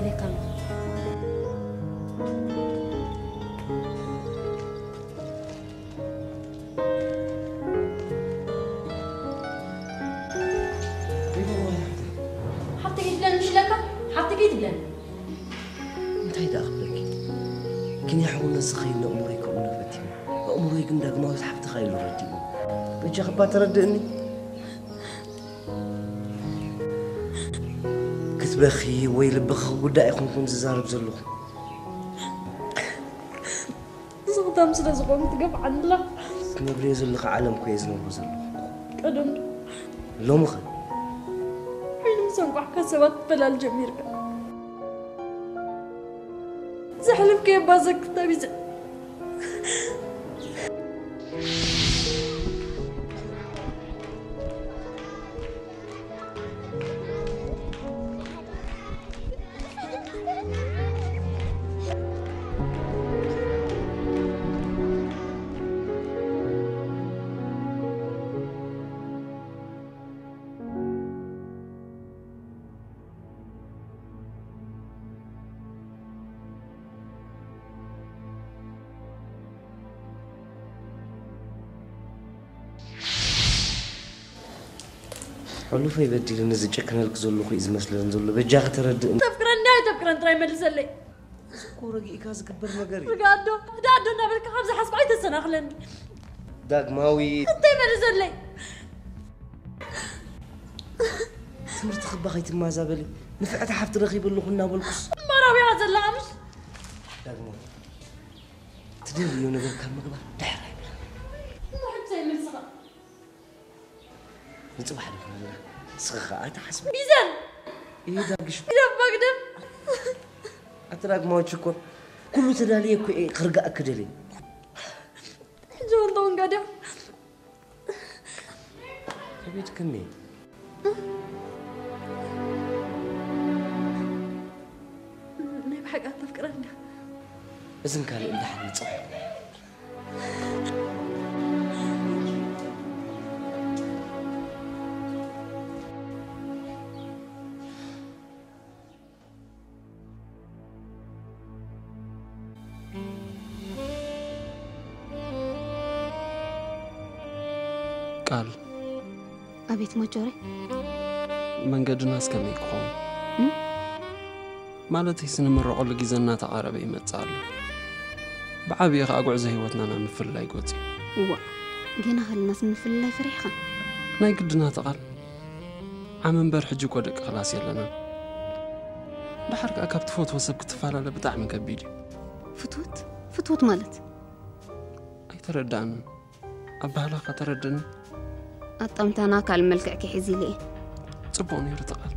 ኢኻ። ሓብቲ ከይትብለኒ ምሽ ኢለካ? ሓብቲ ከይትብለኒ። እንታይ ደኣ ክብለኪ? ግን ያሕውነት ዝኸይድ ንእምሮይ ከምኡ ነፈቲኒ። ኣእምሮይ ግን ዳግማዊት ሓፍትኻ ኢሉ ረዲኡ። በጃኺ እባ ተረድእኒ። ክትበኺ ወይ ልብኺ ክጉዳእ ኣይኮንኩን ዝዛረብ ዘለኹ። ንስኺ ታም ስለ ዝኾንኩ ትገፍዓኒ ኣለኻ። ትነብርዮ ዘለኺ ዓለም እኮ እየ ዝነብሮ ዘለኹ። ቀደም ዶ? ሎሚ ኸ? ዓይኒ ምስ ኣንቋሕካ ሰባት ክትፈላሊ ጀሚርካ። ዘሕለፍካዮ እባ ዘክር ተቢዘ። ሕሉፈይ በዲልኒ ዝጨክነልክ ዘለኹ እዩ ዝመስለኒ ዘሎ። በጃኺ ተረድእኒ። ተፍቅረኒ ኣይተፍቅረን ጥራይ መልሰለይ። እዚ እኮ ረጊእካ ዝግበር ነገር እዩ። ርግኣዶ፣ ርግኣዶ እናበልካ ካብ ዝሓዝኩ ኣይተሰናኽለኒ። ዳግማዊ። እንታይ መልሰለይ? ትምህርቲ ክባ ከይትማዛበሊ። ንፍዕቲ ሓፍቲ ረኺበ ኣለኹ እናበልኩስ። እምበራዊ ኢኻ ዘለኻ ምሽ? ዳግማዊ። ትደልዮ ነገር ካብ ምግባር ድሕር ኣይብልን። እሞ ሕጂ እንታይ መልስኻ? ንጽባሕ ዶ ክንብላ? ንስኺ ኸኣ ኣይትሓስቢ። ቢዘን! ይዳግሽ። ግደፍ፣ ግደፍ! ኣቲ ዳግማዊ ሽኮር፣ ኩሉ ተዳልየ እኮ እየ ክርግኣኪ ደልየ። ሕጂ እውን ተወንጋዲያ። ከቢድክኒ። ናይ ብሓቂ ኣተፍቅረኒ ዲኻ? እዝን ካልእን ደሓን ንጽባሕ። ቃል። ኣቤት ሞጆሬ። መንገድናስ ከመይ ክኸውን? እም? ማለተይስ፣ ንምረቐሉ ግዜ እናተቓረበ ይመጽእ ኣሎ። ብዓብዪ ኸኣ ጉዕዞ ህይወትና ናብ ምፍልላይ ገጹ እዩ። እዋእ፣ ገና ከለናስ ንምፍልላይ ፈሪሕኻ? ናይ ግድና ተቓል። ዓሚ እምበር ሕጂ እኮ ደቂ ክላስ የለናን። ደሓር ከኣ ካብ ትፈትዎ ሰብ ክትፈላለ ብጣዕሚ ከቢድ እዩ። ፍትወት? ፍትወት ማለት? ኣይተረዳእንን። ኣባህላኻ ተረድእኒ። ኣጣምታና ካልእ መልክዕ ክሕዝ ኢለ እየ። ጽቡቕ ነይሩ ተቓል።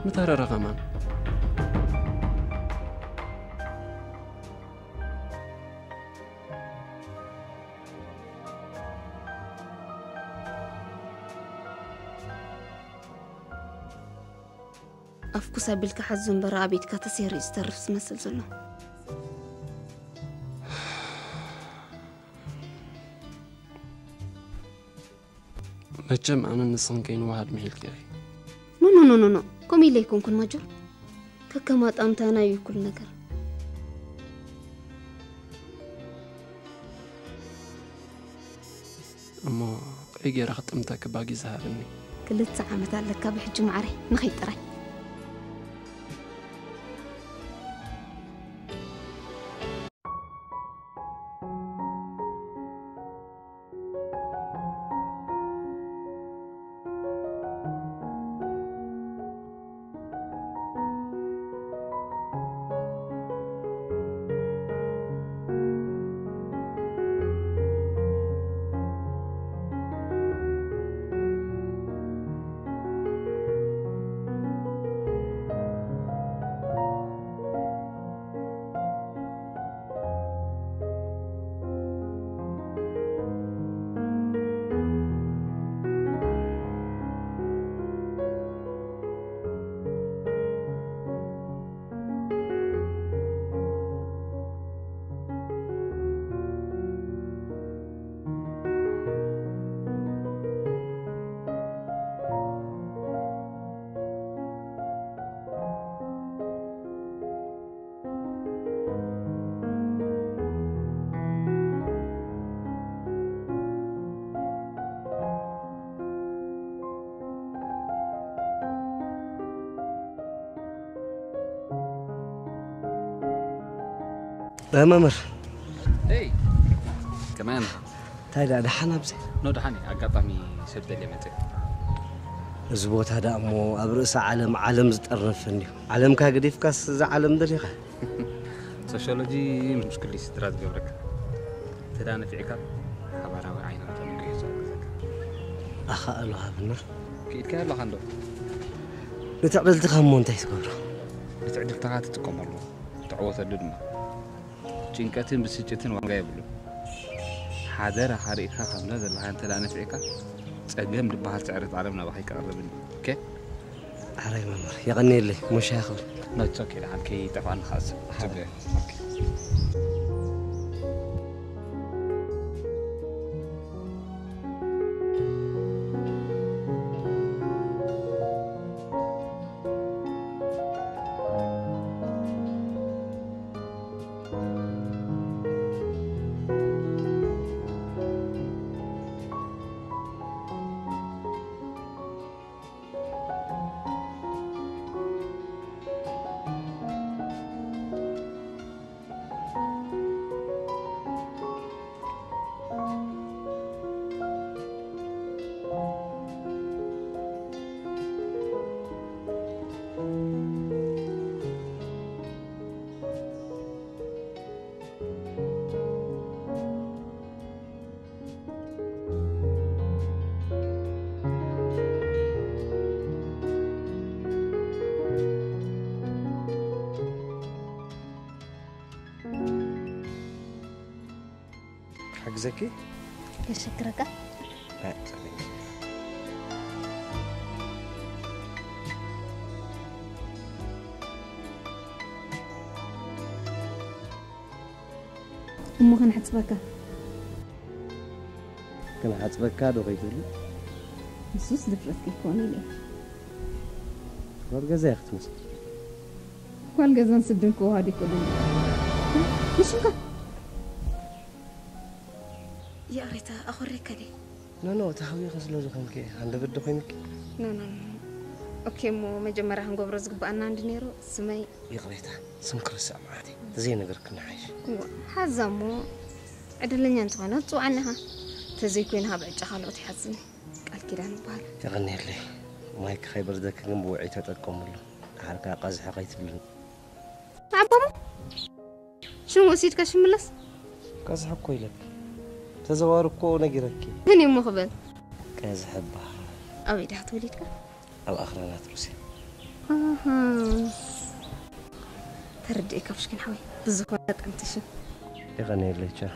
ምተረረ ኸማን። ኣፍኩስ ኣቢልካ ሓዙ እምበር ኣብ ኢድካ ተሰይሩ እዩ ዝተርፍ ዝመስል ዘሎ። መቸም ኣነን ንስኽን ከይንወሃድ ምሒልኪ ኢኺ። ኖ፣ ኖ፣ ኖ፣ ኖ፣ ኖ። ከምኡ ኢለ ኣይኮንኩን ማጆር። ከከም ኣጣምታና እዩ ኩሉ ነገር። እሞ ቅዒ ገይረ ክጥምተኪ ባጊ ዝሃብኒ። ክልተ ዓመት ኣለካ ብሕጂ ማዕረይ፣ ንኸይድ ጥራይ። መምህር። ሄይ፣ ከመይ ኣለኻ? እንታይ ደኣ ደሓን ኣብዚ? ኖ፣ ደሓን እየ። ኣጋጣሚ ሰብ ደልየ መፅእ። እዚ ቦታ ደኣ እሞ ኣብ ርእሲ ዓለም ዓለም ዝጠርነፈ እንድዩ። ዓለምካ ገዲፍካስ እዛ ዓለም ደሊኻ? ሶሽዮሎጂ ምስ ኩሉ ስድራ ዝገብረካ። እንተ ደኣ ነፊዕካ ሓባራዊ ዓይኒ ክተንግህ እዩ ዝሕግዘካ። ኣኻእሎ ሃብና። ክኢድካ ኣለኻ እንዶ? ንትዕድልትኻ እሞ እንታይ ትገብሮ? ንትዕድልትኻ ትጥቀመሉ፣ ትዕወተሉ ድማ። ጭንቀትን ብስጭትን ዋጋ የብሉን። ሓደራኻ ርኢኻ ከምዛ ዘለኻ እንተ ደኣ ነፊዕካ፣ ጸገም ዝበሃል ስዕረት ዓለም ናባኻ ኣይክቐርብን እዩ። ኦኬ? ሕራይ መምህር፣ የቐንየለይ፣ ሞሻ ይኽብል። ኖ፣ it's okay፣ ደሓን ከይጠፍኣኒ ከኣ ሰብ። ጽቡቕ። ኦኬ። ክሕግዘኪ? የሸግረካ። ኣይ፣ ጸገም የለን። እሞ ከነሕጽበካ። ከነሓጽበካ ዶ ከይትብሉ? ንሱስ ድፍረት ከይኮነ ኢለ። ጓል ገዛ ኢኺ ትመስሊ። ጓል ገዛን ስድን ክወሃድ ይክእሉ። ንስኻ ይቕሬታ ኣኾሪካ ድየ? ኖ ኖ፣ ተሃዊኺ ስለ ዝኾንኪ እየ። ሃንደበት ዶ ኮይንኪ? ኖ ኖ ኖ። ኦኬ፣ እሞ መጀመርያ ክንገብሮ ዝግባኣና እንዲ ነይሩ ስመይ ይቕሬታ፣ ስም ክርስዕ መዓት እዩ። ተዘይነገርክኒ ሓይሽ። እዋ፣ ሓዛ እሞ ዕድለኛ እንተኾይና ትጽውዓኒ ኢኻ። ተዘይኮይኑ ካብ ዕጫ ካልኦት ይሓዝኒ። ቃል ኪዳን ይበሃል። የቐንየለይ። ማይክ ከይበርደኪ ግን ብውዕይ ተጠቀምሉ። ደሓር ከኣ ቀዝሒ ከይትብልኒ። ዓቦሞ ሽም ወሲድካ ሽምለስ ቀዝሒ እኮ ኢለኪ። ተዘዋሪ እኮ ነጊረኪ። ግን እሞ ክበል ቀዝሒ ይበሃል። ኣበይ ዲኻ ተወሊድካ? ኣብ ኣኽራናት ሩስያ። ኣሃ። ተረዲኤካ ምሽኪን ሓወይ። ብዝኾነ ጠምቲ ሽም። የቐንየለይ ቻው።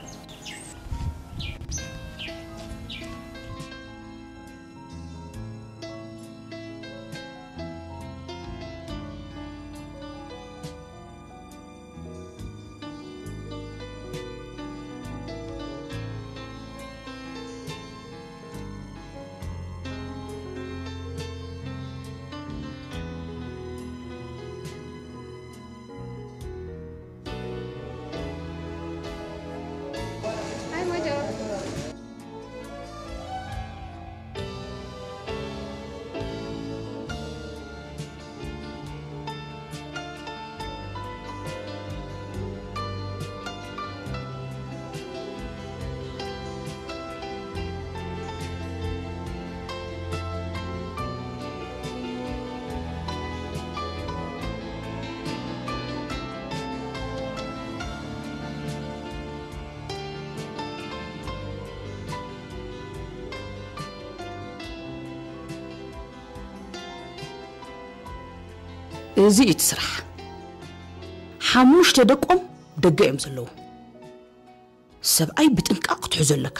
እዚ እዩ እቲ ስራሕ። ሓሙሽተ ደቆም ደገ እዮም ዘለዉ። ሰብኣይ ብጥንቃቕ ክትሕዞ ኣለካ።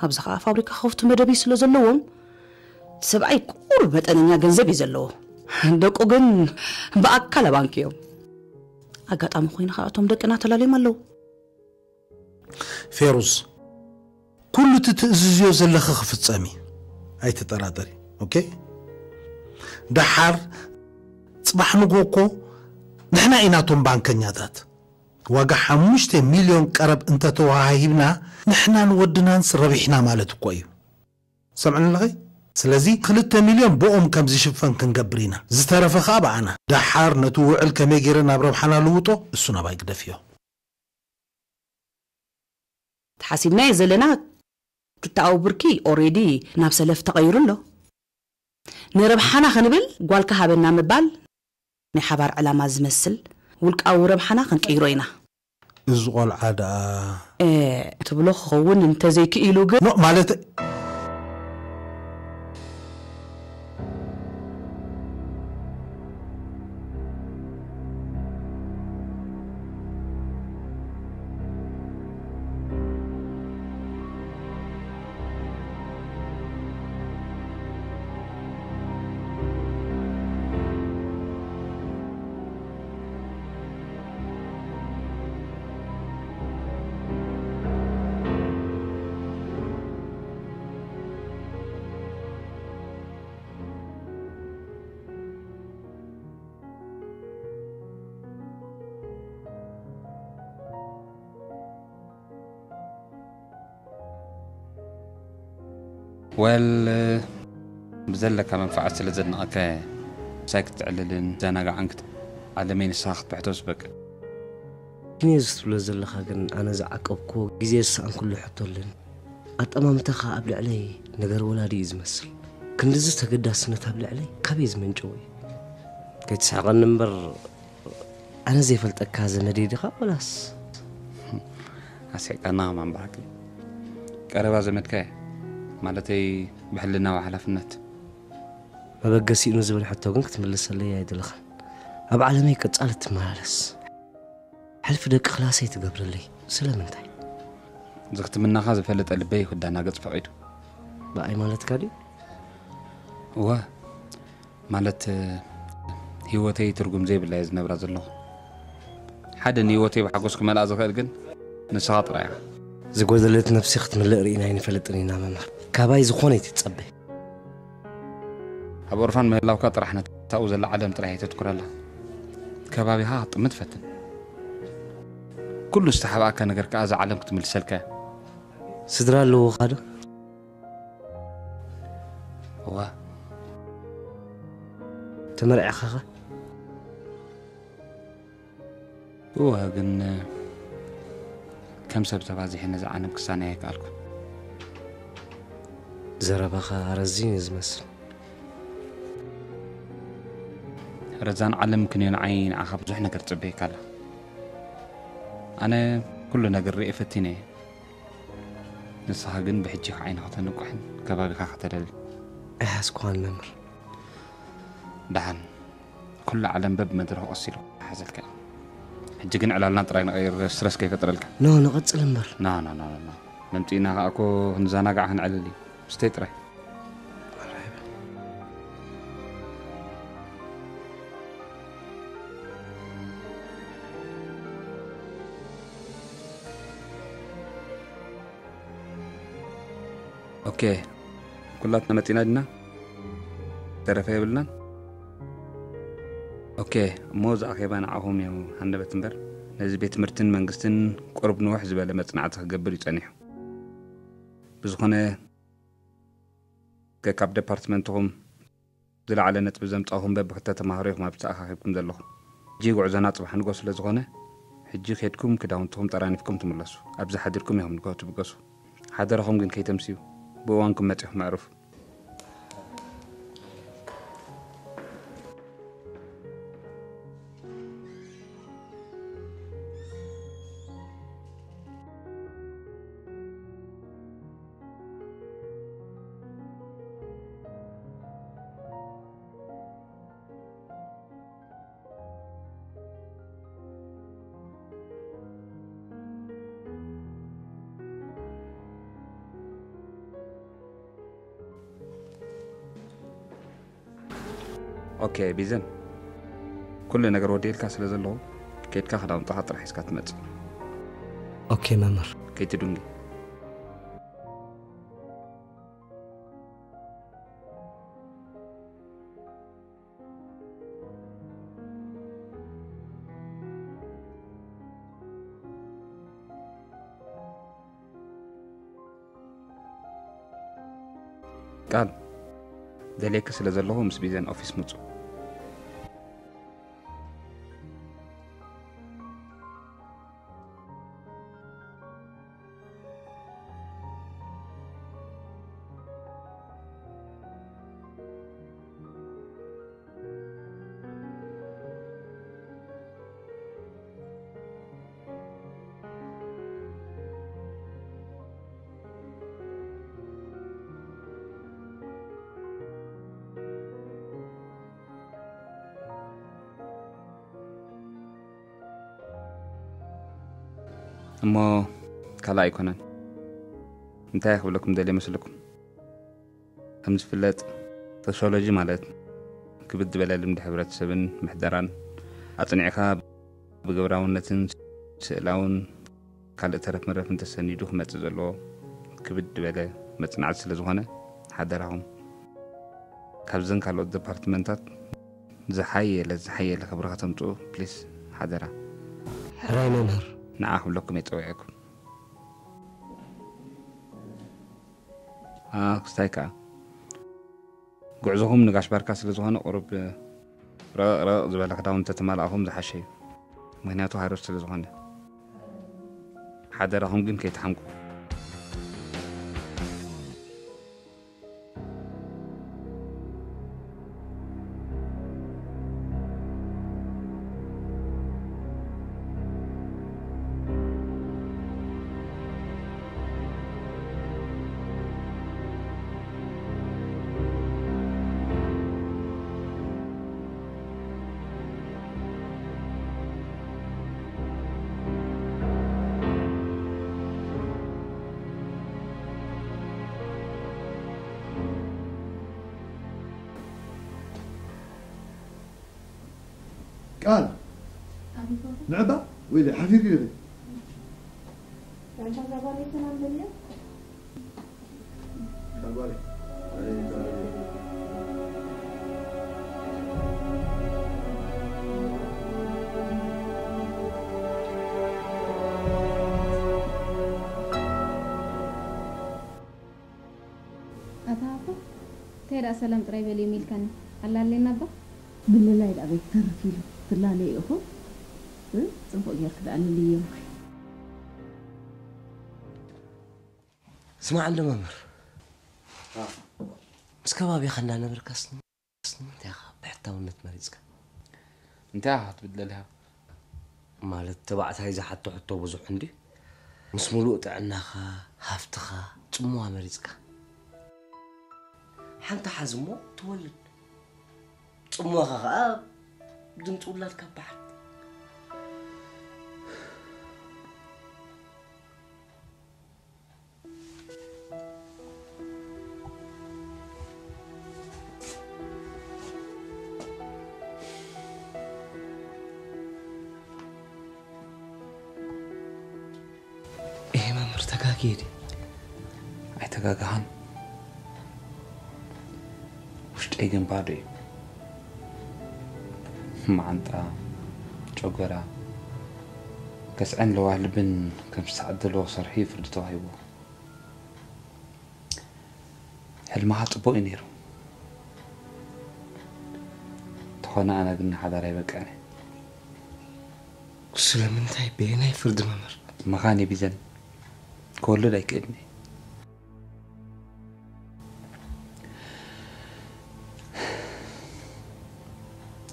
ኣብዚ ኸዓ ፋብሪካ ክኸፍቱ መደብ እዩ ስለ ዘለዎም፣ ሰብኣይ ቁሩብ መጠነኛ ገንዘብ እዩ ዘለዎ። ደቁ ግን ብኣካል ኣብ ባንክ እዮም። ኣጋጣሚ ኮይና ኸዓ እቶም ደቅና ተላልዮም ኣለዉ። ፌሩዝ፣ ኩሉ እቲ ትእዝዝዮ ዘለኺ ክፍጸም እዩ። ኣይትጠራጠሪ። ኦኬ? ደሓር ጽባሕ ንግሆ እኮ ንሕና ኢና እቶም ባንከኛታት። ዋጋ ሓሙሽተ ሚልዮን ቀረብ እንተተወሃሂብና ንሕናን ወድናንስ ረቢሕና ማለት እኮ እዩ። ሰምዕኒ ኣለኺ? ስለዚ ክልተ ሚልዮን ብኦም ከም ዝሽፈን ክንገብር ኢና። ዝተረፈ ከኣ ብኣና። ደሓር ነቲ ውዕል ከመይ ገይረ ናብ ረብሓና ልውጦ፣ እሱ ናባይ ግደፍዮ። ተሓሲብናዮ ዘለና ክልተኣዊ ብርኪ ኦሬዲ ናብ ሰለፍ ተቐይሩ ኣሎ። ንረብሓና ክንብል ጓልካ ሃበና ምባል ናይ ሓባር ዕላማ ዝመስል ውልቃዊ ረብሓና ክንቅይሮ ኢና። እዚ ቆልዓ ደኣ እ፣ ትብሎ ክኸውን እንተዘይክኢሉ ግን ኖ ማለት ወል ብዘለካ መንፍዓት ስለ ዘድነቐካ እየ ምሳይ ክትዕልልን ዘናጋዕን ክት ዓለመይ ንስኻ ክትብሕቶ ዝበቅዕ። ግን እዚ ትብሎ ዘለኻ ግን ኣነ ዝዓቀብክዎ ግዜ ዝሰኣንኩሉ ሕቶ ኣለኒ። ኣጠማምታኻ ኣብ ልዕለይ ነገር ወላዲ እዩ ዝመስል። ክንድዚ ተገዳስነት ኣብ ልዕለይ ካበይ ዝመንጨው እዩ? ከይትስሕቐኒ እምበር ኣነ ዘይፈልጠካ ዘመደይ ዲኻ ወላስ? ኣስሒቃና ከማን በሃቂ ቀረባ ዘመድካ እየ ማለተይ ብሕልናዊ ሓላፍነት መበገሲኡ ንዝብል ሕቶ ግን ክትምልሰለይ ኣይደለኻን። ኣብ ዓለመይ ቀጻሊ ትመላለስ። ሕልፊ ደቂ ክላሰይ ትገብረለይ ስለምንታይ? ዝኽትምናኻ ዝፈለጠ ልበይ ክዳናገጽ ፈቒዱ። ብኣይ ማለትካ ድዩ? እወ ማለት ህይወተይ ትርጉም ዘይብላ እየ ዝነብራ ዘለኹ። ሓደ ንህይወተይ ብሓጎስ ክመልኣ ዝኽእል ግን ንስኻ ጥራይ ኢኻ። ዝጎደለት ነብሲ ክትምልእ ርኢና ኣይንፈልጥን ኢና መምህር። ካባይ ዝኾነ ኣይትጸበ። ኣብ ኦርፋን ምህላውካ ጥራሕ ነታኡ ዘላ ዓለም ጥራይ ኣይተትኩረላ። ከባቢኻ ክትጥምት ፈትን። ኩሉ ዝተሓባእካ ነገር ከኣ እዛ ዓለም ክትምልሰልካ እያ። ስድራ ኣለውኻ ዶ? እዋ ተመርዒኻ ኸ? እወ ግን ከም ሰብ ተባዚሐ ነዚ ዓለም ክሳነ ኣይከኣልኩ። ዘረባኻ ረዚን እዩ ዝመስል። ረዛን ዓለም ክንዮ ንዓይ ንዓኻ ብዙሕ ነገር ትጽበየካ ኣላ። ኣነ ኩሉ ነገር ርእየ ፈቲነ እየ። ንስኻ ግን ብሕጂ ዓይንኻ ተንቁሕን ከባቢኻ ከተደልን። ኣይሓዝኩኻን መምህር። ደሓን ኩሉ ዓለም በብ መድረኹ ቀሲሉ ሓዘልካ። ሕጂ ግን ዕላልና ጥራይ ንቐይር ስትረስ ከይፈጥረልካ። ኖ ንቐጽል እምበር። ና ና ና ና መምጺእና ከኣ እኮ ክንዘናጋዕ ክንዕልል እዩ። ስተይ ጥራይ። ኦኬ ኩላትና መጺና ድና? ተረፈ የብልናን? ኦኬ እሞ እዚ ኣኼባ ንዓኹም እዩ ሃንደበት እምበር ነዚ ቤት ትምህርትን መንግስትን ቁሩብ ንውሕ ዝበለ መጽናዕቲ ክገብር እዩ ጸኒሑ። ብዝኾነ ከካብ ደፓርትመንትኹም ዝለዓለ ነጥቢ ዘምጻኹም በብክልተ ተማሃሮ ኢኹም ኣብዚ ተኣኻኺብኩም ዘለኹም። ሕጂ ጉዕዞና ጽባሕ ንግሆ ስለ ዝኾነ ሕጂ ኬድኩም ክዳውንትኹም ጠራኒፍኩም ትምለሱ። ኣብዚ ሓዲርኩም ኢኹም ንግሆ ትብገሱ። ሓደራኹም ግን ከይተምስዩ። ብእዋንኩም መጺኹም ኣዕርፉ። ኦኬ ቢዘን ኩሉ ነገር ወዲልካ ስለ ዘለኹ ከይድካ ክዳውንትኻ ጥራሕ ሒዝካ ትመጽእ። ኦኬ መምህር። ከይትድንጊ። ቃል ደልየኪ ስለ ዘለኹ ምስ ቢዘን ኦፊስ ምጹ። እሞ ካልእ ኣይኮነን። እንታይ ክብለኩም ደልየ መስለኩም? ከም ዝፍለጥ ሶሽዮሎጂ ማለት ክብድ ዝበለ ልምዲ ሕብረተሰብን ምሕደራን ኣጽኒዕካ ብግብራውነትን ስእላውን ካልእ ተረፍ መረፍን ተሰኒዱ ክመጽእ ዘለዎ ክብድ ዝበለ መጽናዕቲ ስለ ዝኾነ ሓደራኹም ካብዘን ካልኦት ዲፓርትመንታት ዝሓየለ ዝሓየለ ክብሪ ከተምጽኡ ፕሊስ ሓደራ። ሕራይ መምህር። ንዓ ክብለኩም እየ ጸዊዐኩም። ክስታይ ከኣ ጉዕዞኹም ንጋሽ ባርካ ስለ ዝኾነ ቁሩብ ረቕረቕ ዝበለ ክዳውንቲ ተተማላእኹም ዝሓሸ እዩ። ምክንያቱ ሃሩር ስለ ዝኾነ። ሓደራኹም ግን ከይትሓምቁ። ቃል ንዕባ ወይ ሓፊር ይብል። ኣታ ኣቦ፣ እንታይ ደኣ ሰላም ጥራይ በልዮም ኢልካኒ? ኣላሌና ኣባ? ምልላይ ደኣ በይ ክተርፍ ኢሉ። ትላለዩ ኢኹም? እ? ጽቡቕ ጌርኪ ደኣ ኣልልዮ እምኺ። ስማዕ እንዶ መምህር። አ። ምስ ከባቢኻ እንዳነበርካስ ንምንታይ ኢኻ ብሕታውነት መሪጽካ? እንታይ ኢኻ ክትብል ደሊኻ? ማለት ተባዕታይ ዝሓቶ ሕቶ ብዙሕ እንድዩ። ምስ ሙሉእ ጥዕናኻ፣ ሃፍትኻ፣ ጽምዋ መሪጽካ። ሓንቲ ሓዝ እሞ ትወልድ። ጽምዋኻ ኸኣ ድምጺ ውላድካ በሓት። ኤህ መምህር፣ ተጋግየ ድየ? ኣይተጋገኻን። ውሽጠይ ግን ባዶ እዩ። መዓንጣ፣ ጨጎራ፣ ከስዐን ለዋህ ልብን ከም ዝተዓደልዎ ክሰርሑ እዩ ፍርዲ ተዋሂብዎ። ሕልምኻ ጽቡቕ እዩ ነይሩ። እንተኾነ ኣነ ግን ንሓዳር ኣይበቅዕን እየ። ስለምንታይ? በየናይ ፍርዲ መምህር? መኻን የቢዘን ክወልድ ኣይክእልን እየ።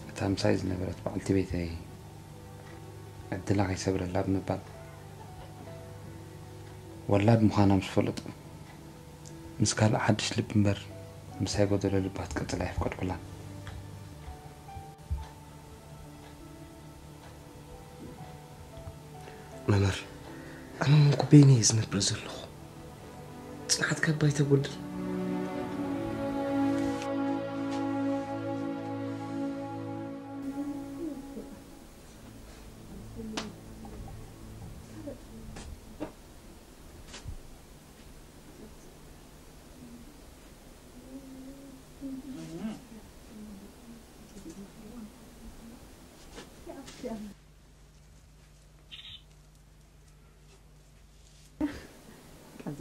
እታ ምሳይ ዝነበረት በዓልቲ ቤተይ ዕድላ ከይሰብረላ ብምባል ወላድ ምዃና ምስ ፈለጡ ምስ ካልእ ሓድሽ ልቢ እምበር ምሳይ ጎደሎ ልባ ክትቅጽል ኣይፍቀድኩላን። መምህር፣ ኣነ እሞ እኮ በይነይ እየ ዝነብር ዘለኹ። ጽንዓትካ እባ ኣይተጉድል። ቀዛ።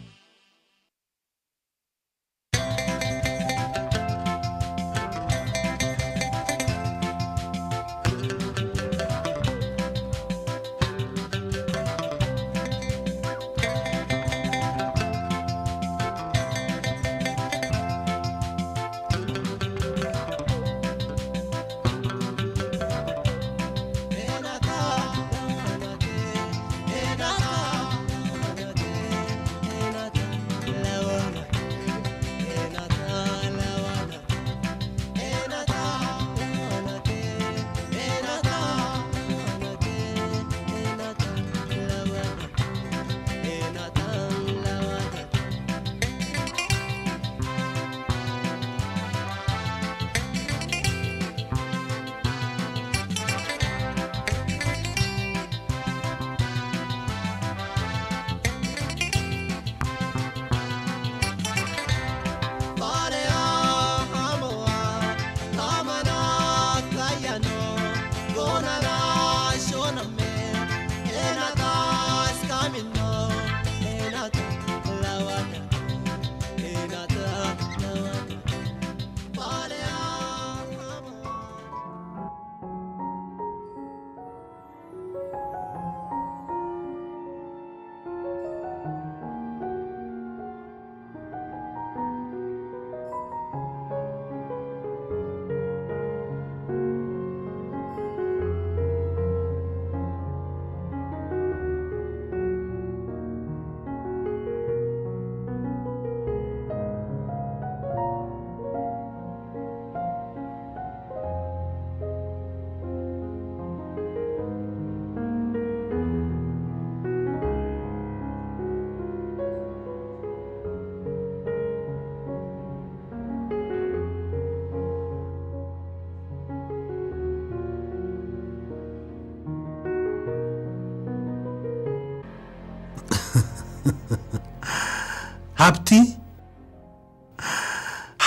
ሃብቲ፣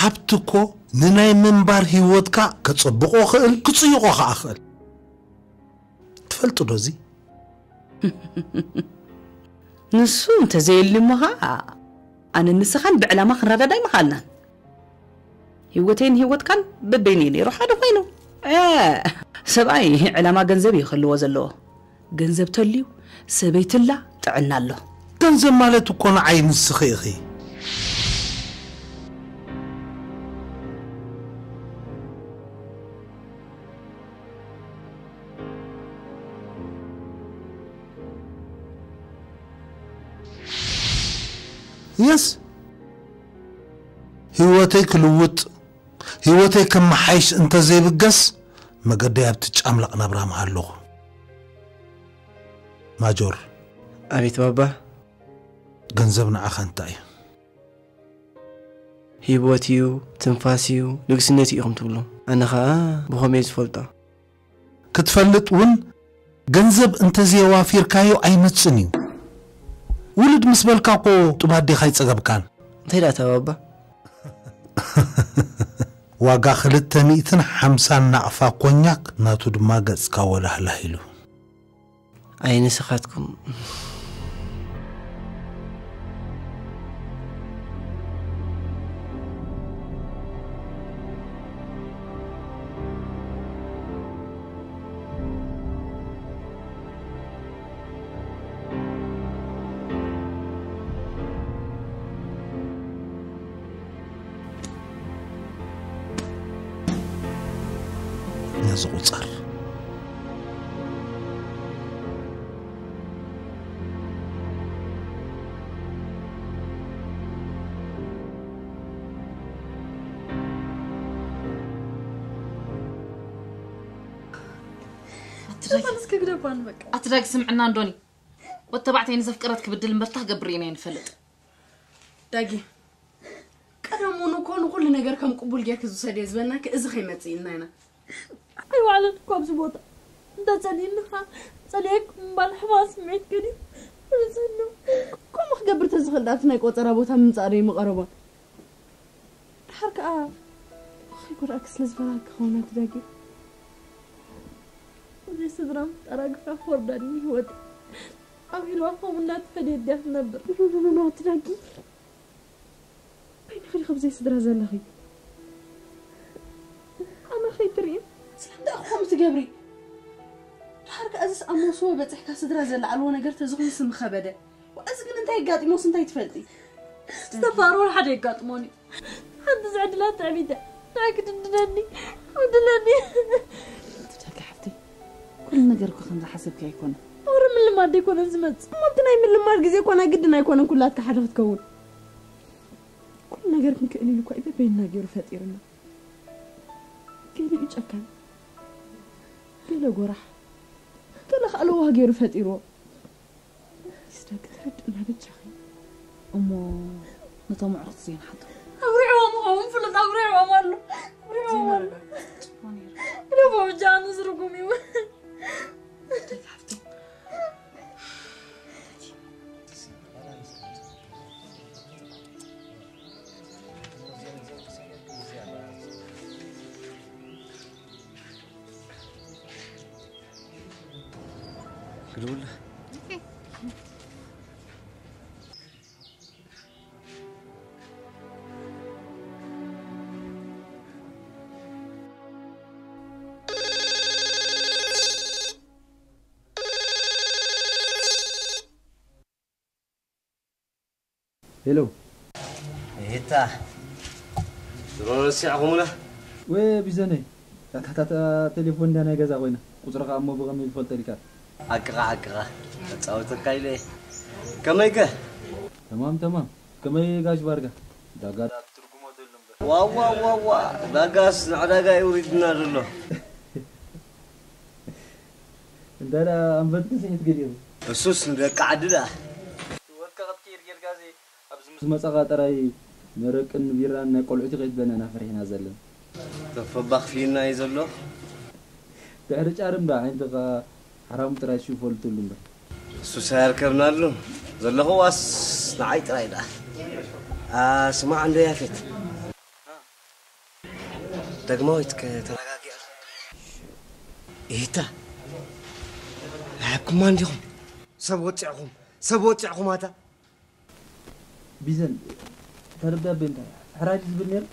ሃብቲ እኮ ንናይ ምንባር ህይወትካ ከጸብቖ ክእል፣ ክጽይቖ ከኣ ክእል። ትፈልጡ ዶ እዚ? ንሱ እንተዘየልዩ እሞ ኸኣ ኣነ ንስኻን ብዕላማ ክንረዳዳእ ኣይምኽኣልናን። ህይወተይን ህይወትካን በበይኑ እዩ ነይሩ ሓደ ኮይኑ። እ፣ ሰብኣይ ዕላማ ገንዘብ እዩ ክህልዎ ዘለዎ። ገንዘብ ተልዩ ሰበይትላ ጥዕና ኣሎ። ገንዘብ ማለት እኮ ንዓይ ንስኺ ኢኺ። የስ፣ ህይወተይ ክልውጥ፣ ህይወተይ ከመሓይሽ እንተዘይብገስ፣ መገደይ ኣብቲ ጫምላቕ ናብራ ምሃለኹ። ማጆር፣ ኣቤት ባባ። ገንዘብ ንዓኻ እንታይ እዩ? ህይወት እዩ፣ ትንፋስ እዩ፣ ንግስነት እዩ ኢኹም ትብሉ። ኣነ ኸኣ ብኸመይ ዝፈልጦ? ክትፈልጥ እውን ገንዘብ እንተዘየዋፊርካዮ ኣይመጽን እዩ። ውልድ ምስ በልካ እኮ ጡብ ኣዴኻ ኣይጸገብካን። እንታይ ደኣ ተባባ? ዋጋ ክልተ ሚእትን ሓምሳን ናቕፋ ኮኛክ፣ ናቱ ድማ ገጽካ ወላህላህ ኢሉ። ኣይ ንስኻትኩም። ነዚ ቁጸር። ኣትዳጊ እስከ ግደባን በቃ። ኣትዳጊ ስምዕና እንዶኒ። ወተባዕታይ ንዘፍቀረት ክብድል እምበርታ ገብር ኢና ንፈልጥ። ዳጊ፣ ቀደም እውን እኮ ንኹሉ ነገር ከም ቅቡል ጌርኪ ዝውሰድዮ ዝበልናኪ እዚ ከይመጽእ ኢልና ኢና። ኣይዋዕለን እኮ ኣብዚ ቦታ። እንተ ጸሊእኒ ኸኣ ጸሊኤኩም ምባል ሕማቕ ስምዒት ገዲፉ። ርዝን ነው። ከምኡ ክገብር ተዝኽእል ደኣ ኣብቲ ናይ ቆጸራ ቦታ ምምጻእ ዶ ይምቐረቦን? ድሓር ከኣ ከይጎድኣኪ ስለ ዝፈራህኪ ክኸውን ኣትዳጊ። ብዘይ ስድራ ምፍጣራ ግፋ ክወርዳኒ ህይወት። ኣብ ዒልዋ ከምኡ እናተፈደየት ድያ ትነብር? ኖ፣ ኖ፣ ኖ፣ ኖ፣ ኣትዳጊ። በይንኺ ዲኺ ብዘይ ስድራ ዘለኺ? ኣነ ከይትርእዩ? ስለምንታይ ኢኺ ከምኡ ትገብሪ? ድሓር ከኣ እዚስ ኣብ መውስቦ በጺሕካ ስድራ ዘለዓልዎ ነገር ተዝኾንስ ምኸበደ። እዚ ግን እንታይ የጋጢሞስ እንታይ ትፈልጢ? ዝተፋሮ ሓደ የጋጥሞኒ። ሓንቲ ዝዕድላት ትዕቢት እያ። ንዓይ ክድንድነኒ፣ ክብድለኒ። ትብጃኪ ሓፍተይ፣ ኩሉ ነገር እኮ ከም ዝሓሰብኪ ኣይኮነን። ወረ ምልማድ ኣይኮነን ዝመጽእ። እሞ ኣብቲ ናይ ምልማድ ግዜ እኮ ናይ ግድን ኣይኮነን ኩላትካ ሓደ ክትከውን። ኩሉ ነገር ክንክእል ኢሉ እኮ እዩ በበይንና ገይሩ ፈጢሩና። ገሊኡ ጨካን፣ ገለ ጎራሕ፣ ገለ ከዓ ለዋህ ገይሩ ፈጢርዎ። ይስደግ ተረድእና በጃኺ። እሞ ነቶም ኣዕሩኽቲ ዘይንሓቶም። ኣጉሪዕዎም ይኸውን፣ ፍሉጥ ኣጉሪዕዎም ኣሎ። ኣጉሪዕዎም ኣሎ። ግደፎ በጃ፣ ኣነስ ርጉም እዩ። ክድውል። ሄሎ። እታ ድሮ ረሲዕኹምና? ወይ ቢዘነይ፣ እታ፣ እታ፣ እታ ቴሌፎን እንዳ ናይ ገዛ ኮይና፣ ቁጽርኻ እሞ ብኸመይ ዝፈልጦ ኢልካ? ዓቅኻ፣ ዓቅኻ፣ ከጻውተካ ኢለ። ከመይከ? ተማም፣ ተማም። ከመይ ጋሽ ባርጋ? ዳጋ ዳ ትርጉሞ ዘሎ እምበር። ዋዋ፣ ዋዋ፣ ዳጋስ ንዕዳጋ እዩ ውሪድና ዘሎ። እንታይ ደኣ ኣንፈትኪ ስሒት ገዲሩ? እሱስ ንደቂ ዓዲ ደኣ። ህይወትካ ክትቅይር ጌርካ ዘይ-፣ ኣብዚ ምስ መጻኻ ጥራይ መረቅን ቢራን ናይ ቆልዑት ይኸይድ ብለና ኢና ፈሪሕና ዘለና። ተፈባኽፊና እዩ ዘሎ። ድሕሪ ጫርም ደኣ ዓይንትኻ ሓራሙ ጥራይ ሽው ፈልጥሉ እምበር። እሱስ ኣየርከብናሉ። ዘለኹዋስ ንዓይ ጥራይ ደኣ። ኣ፣ ስማዕ እንዶ ያፌት። ዳግማዊት ከተረጋጊኣ። ኢታ፣ ኣይሓብኩማ እንዲኹም። ሰብ ወፂዕኹም፣ ሰብ ወፂዕኹም ኣታ። ቢዘን፣ እታ ደብዳቤ እንታይ እያ? ሕራይ ድዩ ዝብል ነይሩ?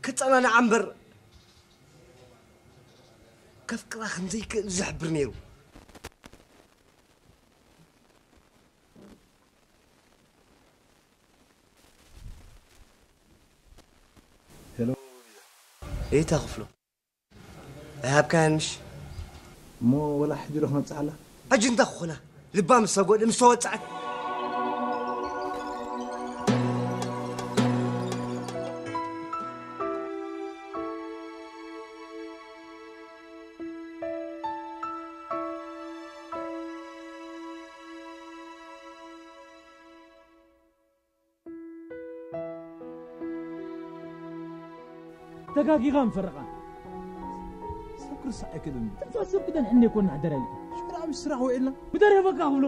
ክጸናንዓ እምበር፣ ከፍቅራ ከም ዘይክእል ዝሕብር ነይሩ። ሄሎ። ኤታ ክፍሎ። ኣይሃብካያን ምሽ? እሞ ወላ ሕጂ ዶ ክነብጽሓላ? ሕጂ እንታይ ክኾና? ልባ ምስ ተጎድእ፣ ምስ ተወጽዐት። ተጋጊኻ ምፈረቓን። ሰብ ክርስዕ ኣይክእልን። ትንፋስ ሰብ ክደን ሕነ ይኮን ናሕደር ኣይልካ። ሽክር ኣብ ስራሕ ውዒልና። ብደረበካ ክብሎ።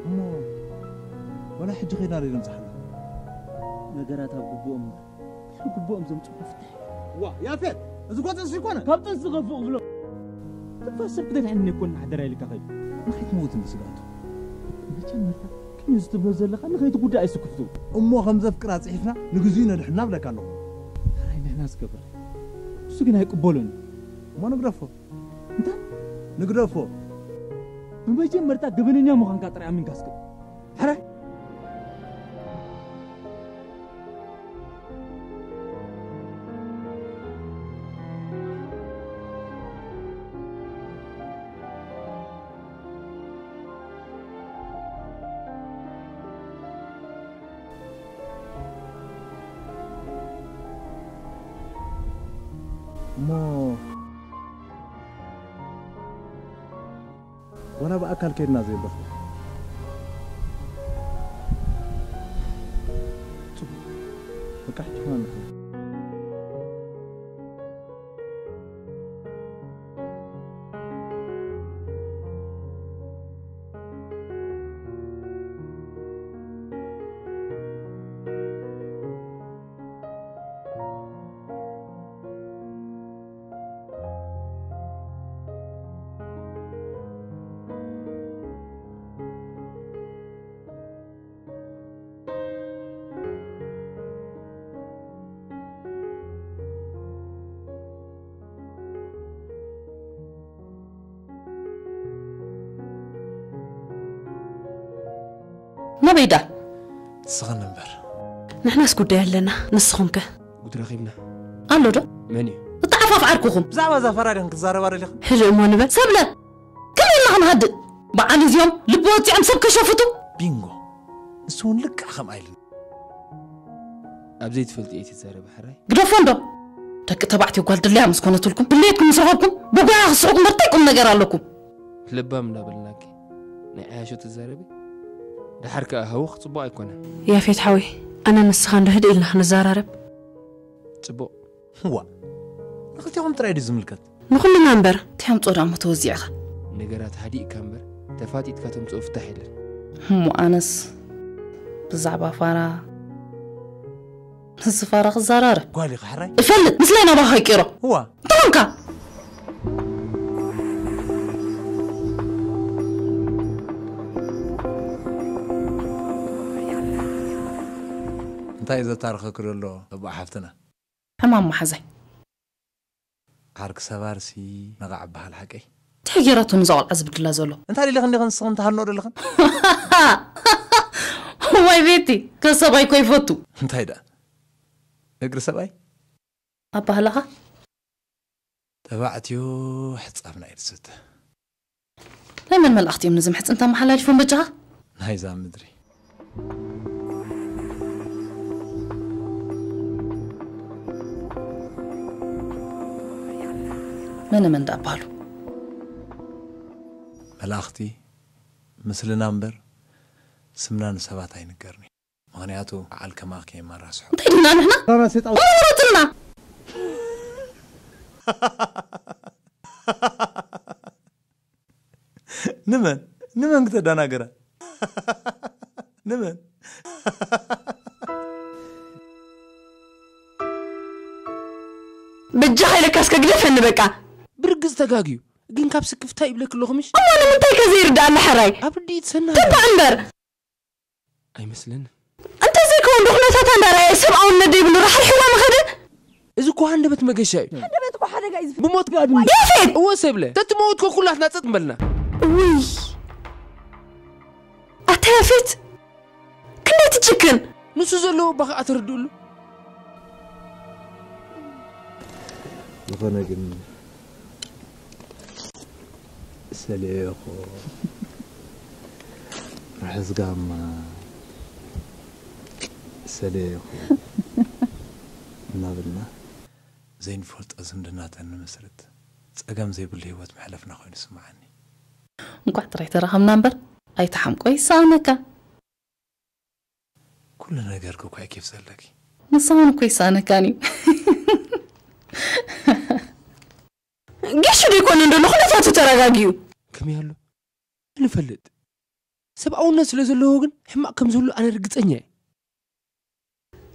እሞ ወላ ሕጂ ኸይድና ዶ ነብጽሓላ? ነገራት ኣብ ግቡኦም እምበር፣ ድሕሪ ግቡኦም ዘምጽኡ ክፍትሕ። ዋ፣ ያፌት፣ እዚ እኮ ጥንሲ ይኮነ። ካብ ጥንሲ ዝኸፍእ ክብሎ። ትንፋስ ሰብ ክደድሕን እኮ እናሓደራ ኢልካ ኸይዱ። ንኸይትመውት እንዲ ስግኣቱ። መጀመርታ፣ ግን እዚ ትብሎ ዘለኻ ንኸይትጉዳእ እዩ ስክፍቱ። እሞ ከም ዘፍቅራ ጽሒፍና ንግዚኡ ነድሕና እብለካ ኣለኹ። ሕራይ ንሕና ዝገበር። እሱ ግን ኣይቅበሎን። እሞ ንግደፎ። እንታይ? ንግደፎ። ብመጀመርታ ገበነኛ ምዃንካ ጥራይ ኣሚንካ እስከ። ሕራይ። እሞ ዋላ ብኣካል ከይድና ዘይብረኽቦ። ጽቡቕ። በቃ ሕጂ ኸኣ ንርኸብ። ናበይ ዳ? ንስኽን እምበር። ንሕናስ ጉዳይ ኣለና፣ ንስኹም ከ? ጉድ ረኺብና። ኣሎ ዶ? መን እዩ? እተዓፋፍ ዓርክኹም። ብዛዕባ እዛ ፈራዲኽን ክትዛረባ ደሊኽን? ሕልእ እሞ ንበል። ሰብለ! ከመይ ኢልና ክንሃድእ? በዓል እዚኦም ልቢ ወፂዖም ሰብ ከሸፍቱ? ቢንጎ። ንሱ እውን ልክዕ ከምኣ ኢሉኒ። ኣብ ዘይትፈልጥዮ ኣይትዛረቢ ሕራይ። ግደፎ እንዶ። ደቂ ተባዕትዮ ጓል ድለያ ምስ ኮነትልኩም፣ ድሌትኩም ምስ ረኸብኩም፣ ብጓያ ክስሕቁ እምበር እንታይ ቁም ነገር ኣለኩም? ለባም እንዳበልናኪ ናይ ዓያሾ ትዛረቢ? ደሓር ከኣ ሃውኽ ጽቡቕ ኣይኮነን። ያፌት ሓወይ፣ ኣነ ንስኻ እንዶ ህድእ ኢልና ክንዘራረብ። ጽቡቕ። ዋእ፣ ንኽልቴኹም ጥራይ ድዩ ዝምልከት? ንኹልና እምበር፣ እንታይ ኣምጽኦ ደኣ እሞ ተወዚዕኻ? ነገራት ሃዲእካ እምበር፣ ተፋጢጥካ ተምጽኦ ፍታሕ የለን። እሞ ኣነስ ብዛዕባ ፋራ፣ ምስ ፋራ ክዘራረብ። ጓል ኢኻ ሕራይ? እፈልጥ፣ ምስለይ ናባኻ ይቂሮ። እዋ። እንታይ ኾንካ? እንታይ እዩ ዘታርኸኪ ዘሎ፣ ኣቦ ሓፍትና? ሕማም መሓዛይ። ዓርኪ ሰባርሲ ነቓዕ በሃል ሓቀይ። እንታይ ገይራቶ ነዛ ቆልዓ ዝብድላ ዘሎ? እንታይ ደሊኽን ዲኽን ንስኽን ትሃንኦ ደለኽን? ዋይ ቤቲ፣ ከሰባይ እኮ ይፈቱ። እንታይ ደኣ? እግሪ ሰብኣይ? ኣባህላኻ? ተባዕትዮ ሕጻብና እዩ ዝስተ። ናይ መን መላእኽቲ እዮም ነዚ ምሕጽንታ ኣመሓላሊፎም በጃኻ? ናይዛ ምድሪ። መነ መን ደኣ በሃሉ? መላእኽቲ ምስልና እምበር ስምና ንሰባት ኣይንገርኒ። ምኽንያቱ በዓል ከማኺ ከይመራስሖ። እንታይ ድና ንሕና? ራሴ ጣው ወረትና ንመን ንመን ክተደናግራ? ንመን? በጃኻ ኢለካ እስከ ግደፈኒ በቃ። ብርግጽ ተጋግዩ ግን ካብ ስክፍታ ይብለክ ኣለኹ ምሽ እሞ ንምንታይ ከ ዘይርዳኣና ሕራይ? ኣብ ርድኢት ሰና ተባዕ እምበር ኣይመስለንን እንተዘይከውን ዶ ኩነታታ እንዳረኣየ ሰብኣውነት ዘይብሉ ራሕሪሕዋ ምኸደ? እዚ እኮ ሃንደበት መገሻ እዩ ደበት እኮ ሓደጋ እዩ ዝፈ- ብሞት ጋድም ያፌት! እወ ሰብለ ተትመውት ኮ ኩላትና ጸጥ ምበልና ውይ ኣታ ያፌት ክንደይ ትጭክን? ንሱ ዘለዎ እባ ከዓ ተረድእሉ ዝኾነ ግን ሰለየኹ ርሑስ ጋማ ሰለየኹ እናበልና ዘይንፈልጦ ዝምድናታት ንምስርት ጸገም ዘይብሉ ህይወት ምሕለፍና ኮይኑ ይስምዓኒ። እንቋዕ ጥራይ ተራኸብና እምበር ኣይትሓምቆ ይሰኣነካ። ኩሉ ነገርኪ እኳ እዩ ኬፍ ዘለኪ። ንሳ እውን እኮ ይሰኣነካን እዩ። ጌሹ ደይኮነ እንደሎ ኩነታቱ ተረጋጊኡ ከመይ ኣሎ ንፈልጥ ሰብኣውነት ስለ ዘለዎ ግን ሕማቕ ከም ዝህሉ ኣነ ርግጸኛ እየ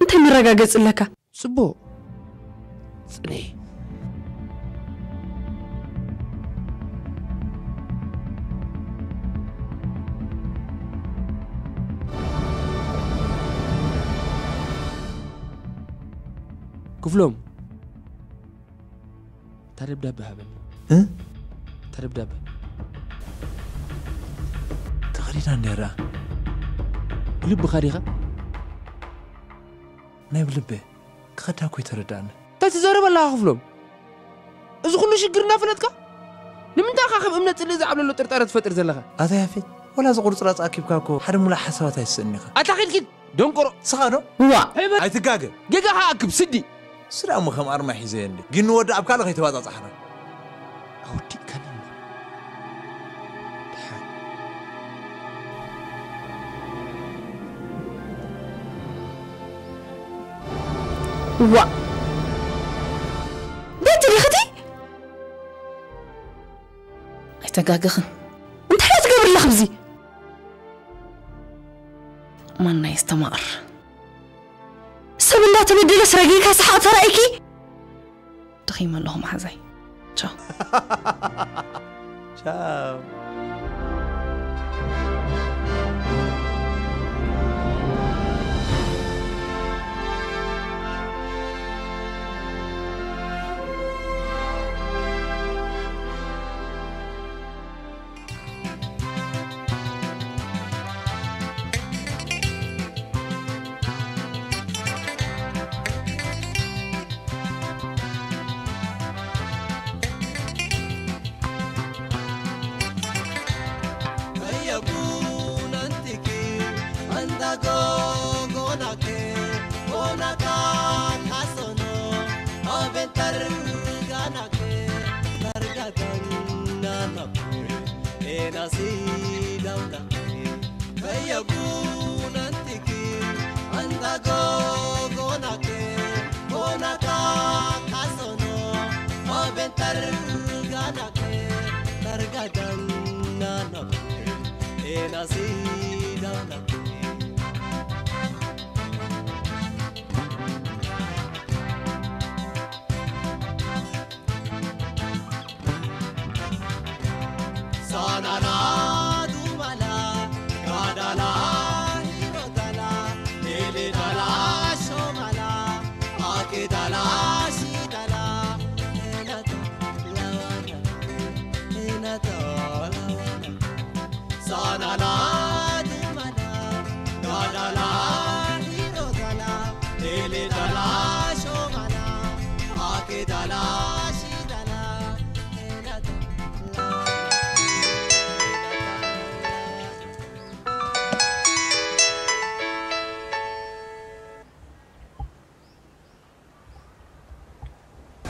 እንታይ መረጋገጺ ኣለካ? ጽቡቕ ጽነይ ክፍሎም እታ ደብዳበ ሃበኒ እ? እታ ደብዳበ ተኸዲዳ እንዲያ ደኣ ብልብኻ ዲኻ ናይ ብልበ ክኸዳ እኮ ይተረዳእኒ። እንታይ ትዛረብ ኣለኻ ክፍሎም እዚ ኩሉ ሽግር እናፈለጥካ ንምንታይ ኢኻ ከም እምነት ጽልኢ ዝዓብለሎ ጥርጣረ ትፈጥር ዘለኻ ኣታ ያፌት ወላ ዝቁርጽራጽ ኣኪብካ እኮ ሓደ ሙሉእ ሓሳባት ኣይትስእን ኢኻ። ኣታ ኺድ ኪድ ደንቆሮ ስኻ ዶ? ዋ ኣይትጋገ። ጌጋ ኸኣ ኣክብ ስዲ እሱ ደኣ እሞ ከም ኣርማ ሒዘዮ እንዲ ግን ንወዲ ኣብ ካልእ ከይተባጻጻሕና። ኣወዲእካኒ እምበር ድሓን ዋ ቤት ዲኽቲ ኣይተጋገኽን እንታይ ትገብር ኣለኽ ብዚ ማና የስተማቕር ሰብ እንዳተበደለስ ረጊካ ሰሓቕ ተራእይኪ ደኺመ ኣለኹ መሓዛይ ቻው ቻው።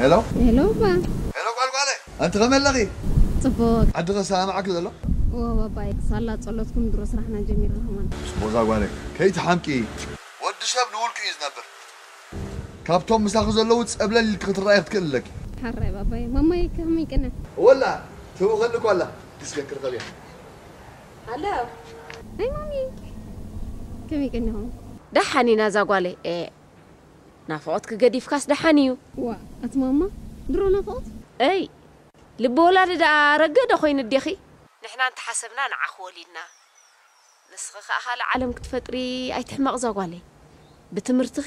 ሄሎ ሄሎ ባ ሄሎ ጓልጓለ ኣንቲ ከመይ ኣለኺ ጽቡቅ ዓዲ ኸ ሰላም ዓኪ ዘሎ እወ ባባይ፣ ሳላ ጸሎትኩም ድሮ ስራሕና ጀሚርና ከማን። ጽቡቕ ዛጓለይ፣ ከይትሓምቂ። ወዲ ሰብ ንውልቁ እዩ ዝነብር። ካብቶም ምሳኺ ዘለዉ ጸብለል ኢልኪ ክትረኣይ ክትክእል ኣለኪ። ሓራይ ባባይ፣ ማማይ ከመይ ቅነ? ወላ ትውኸኒ እኮ ኣላ፣ ድስከ ክርኸብያ። ኣሎ። ኣይ ማሚ፣ ከመይ ቅኒኹም? ደሓን ኢና ዛጓለይ። ኤ፣ ናፍቖትኪ ገዲፍካስ ደሓን እዩ። ዋ፣ ኣቲ ማማ፣ ድሮ ናፍቖት? ኣይ፣ ልቢ ወላዲ ደኣ ረገደ ኮይኑ እዴኺ? ንሕና እንተሓሰብና ንዓኺ ወሊድና። ንስኺ ከኣ ካልእ ዓለም ክትፈጥሪ ኣይትሕመቕ ዛጓለይ። ብትምህርትኺ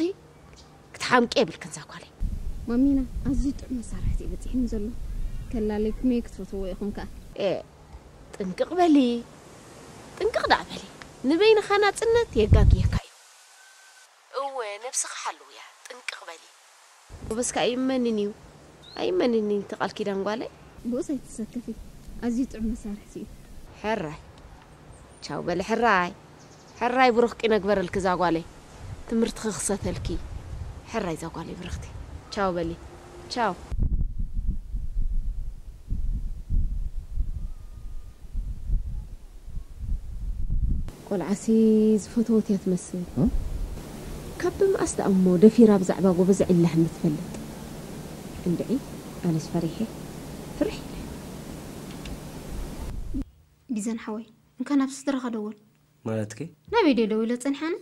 ክትሓምቂ የብልክን ዛጓለይ። ማሚና፣ ኣዝዩ ጥዑም መሳርሕቲ እዩ በጺሕኒ ዘሎ። ከላለይኩም እየ ክትፈትዎ ኢኹም ከኣ። ኤ፣ ጥንቅቕ በሊ። ጥንቅቕ ደኣ በሊ። ንበይንኻ ናጽነት የጋግየካ እዩ። እወ፣ ነብስኺ ሓልውያ። ጥንቅቕ በሊ። ጎበዝካ ኣይመንን እዩ። ኣይመንን እዩ እቲ ቃል ኪዳን ጓለይ። ብኡስ ኣይትሰከፊ። ኣዝዩ ጥዑም መሳርሕቲ እዩ። ሕራይ። ቻው በሊ ሕራይ። ሕራይ ብሩኽ ቂነ ግበረልኪ ዛጓለይ። ትምህርትኺ ክሰተልኪ። ሕራይ ዛጓለይ ብርኽቲ። ቻው በሊ። ቻው። ቆልዓሲ ዝፈተወት እያ ትመስል። እ? ካብ ብመኣስ ደኣ እሞ ደፊራ ብዛዕባ ጎበዝ ዒላ ከም ትፈልጥ? እንድዒ፣ ኣነስ ፈሪሐ። ፍርሕ ኢለ። ቢዘን ሓወይ፣ እንካ ናብ ስድራኻ ደውል። ማለትኪ? ናበይ ድየ ደዊለ ጸኒሓ ኣነ?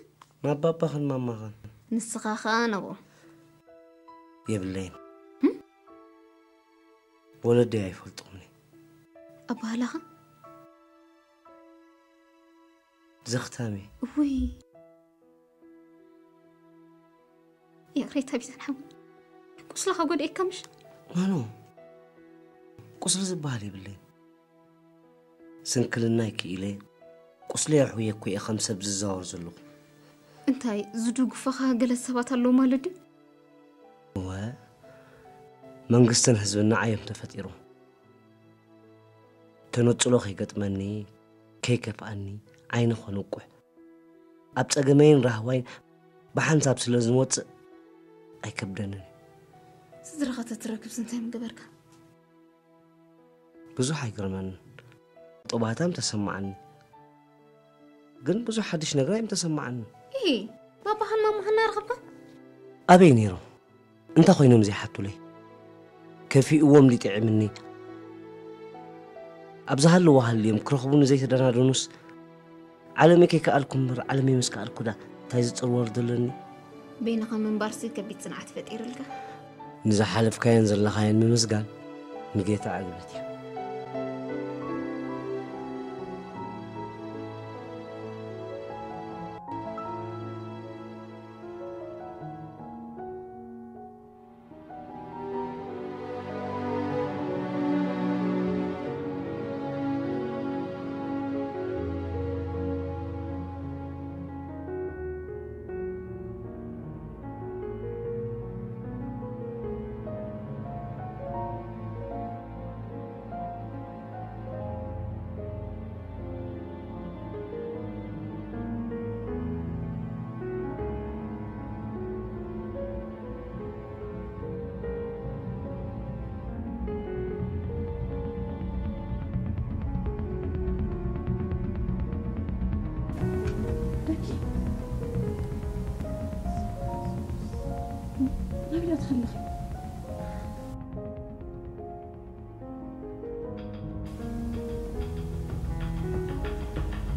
ናብ ባባኽን ማማኽን። ንስኻ ኸኣ ናብኦም። የብለይን። እም? ወለደይ ኣይፈልጥኹምን። ኣበሃህላኻ? ዘኽታሚ። እውይ። ይቕሬታ ቢዘን ሓወይ። ቁስልኻ ጎዲኤካ ምሽ? ማኖ፣ ቁስሊ ዝበሃል የብለይን። ስንክልናይ ክኢለ፣ ቁስለይ ኣሕውየ እኮ እየ ከም ሰብ ዝዛወር ዘለኹ። እንታይ፣ ዝድግፉኻ ገለ ሰባት ኣለዉ ማለት ድዩ? እወ፣ መንግስትን ህዝብን ንዓይ እዮም ተፈጢሮም። ተነጽሎ ከይገጥመኒ፣ ከይከፍኣኒ፣ ዓይኒ ከንቁሕ። ኣብ ጸገመይን ራህዋይን ብሓንሳብ ስለ ዝወጽእ ኣይከብደንን እዩ። ስድራኻ ተትረክብስ እንታይ ምገበርካ? ብዙሕ ኣይገርመንን። ጦባህታም ተሰማዓኒ። ግን ብዙሕ ሓድሽ ነገር ኣይምተሰማዓንን። ኢሂ፣ ባባኻን ማማኻን እናረኸብካ? ኣበይ ነይሮም? እንታይ ኮይኖም ዘይሓቱለይ? ከፊእዎም ድዩ ጥዒምኒ? ኣብ ዝሃለዎ ሃልዮም ክረኽቡኒ ዘይተደናደኑስ? ዓለመይ ከይከኣልኩ እምበር ዓለመይ ምስ ከኣልኩ ዳ እንታይ ዝጽርወር ዘለኒ? በይንኻ ምንባርሲ ከቢድ ጽንዓት ፈጢርልካ። ንዝሓለፍካዮን ዘለኻዮን ምምስጋን ንጌታ ዕግበት እዩ።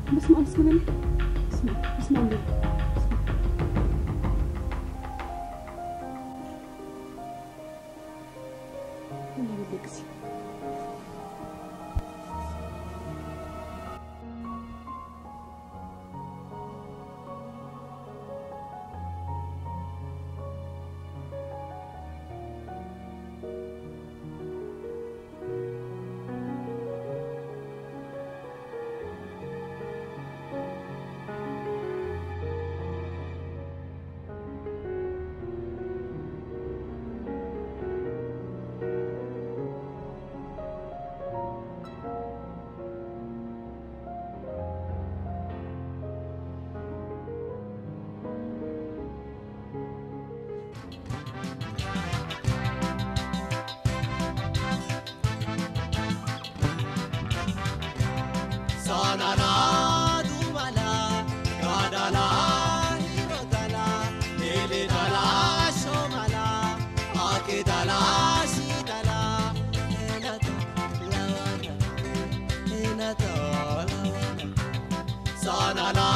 በስመ ኣብ እስከ በለ። በስመ ኣብ፣ በስመ ኣብ በለ። በስመ ኣብ። ወላ በደቅሲ። Dala, dumala, gadala, hirotala, leledala, shomala, akedala, shidala, enata, lawana, enata, lawana. Sanala,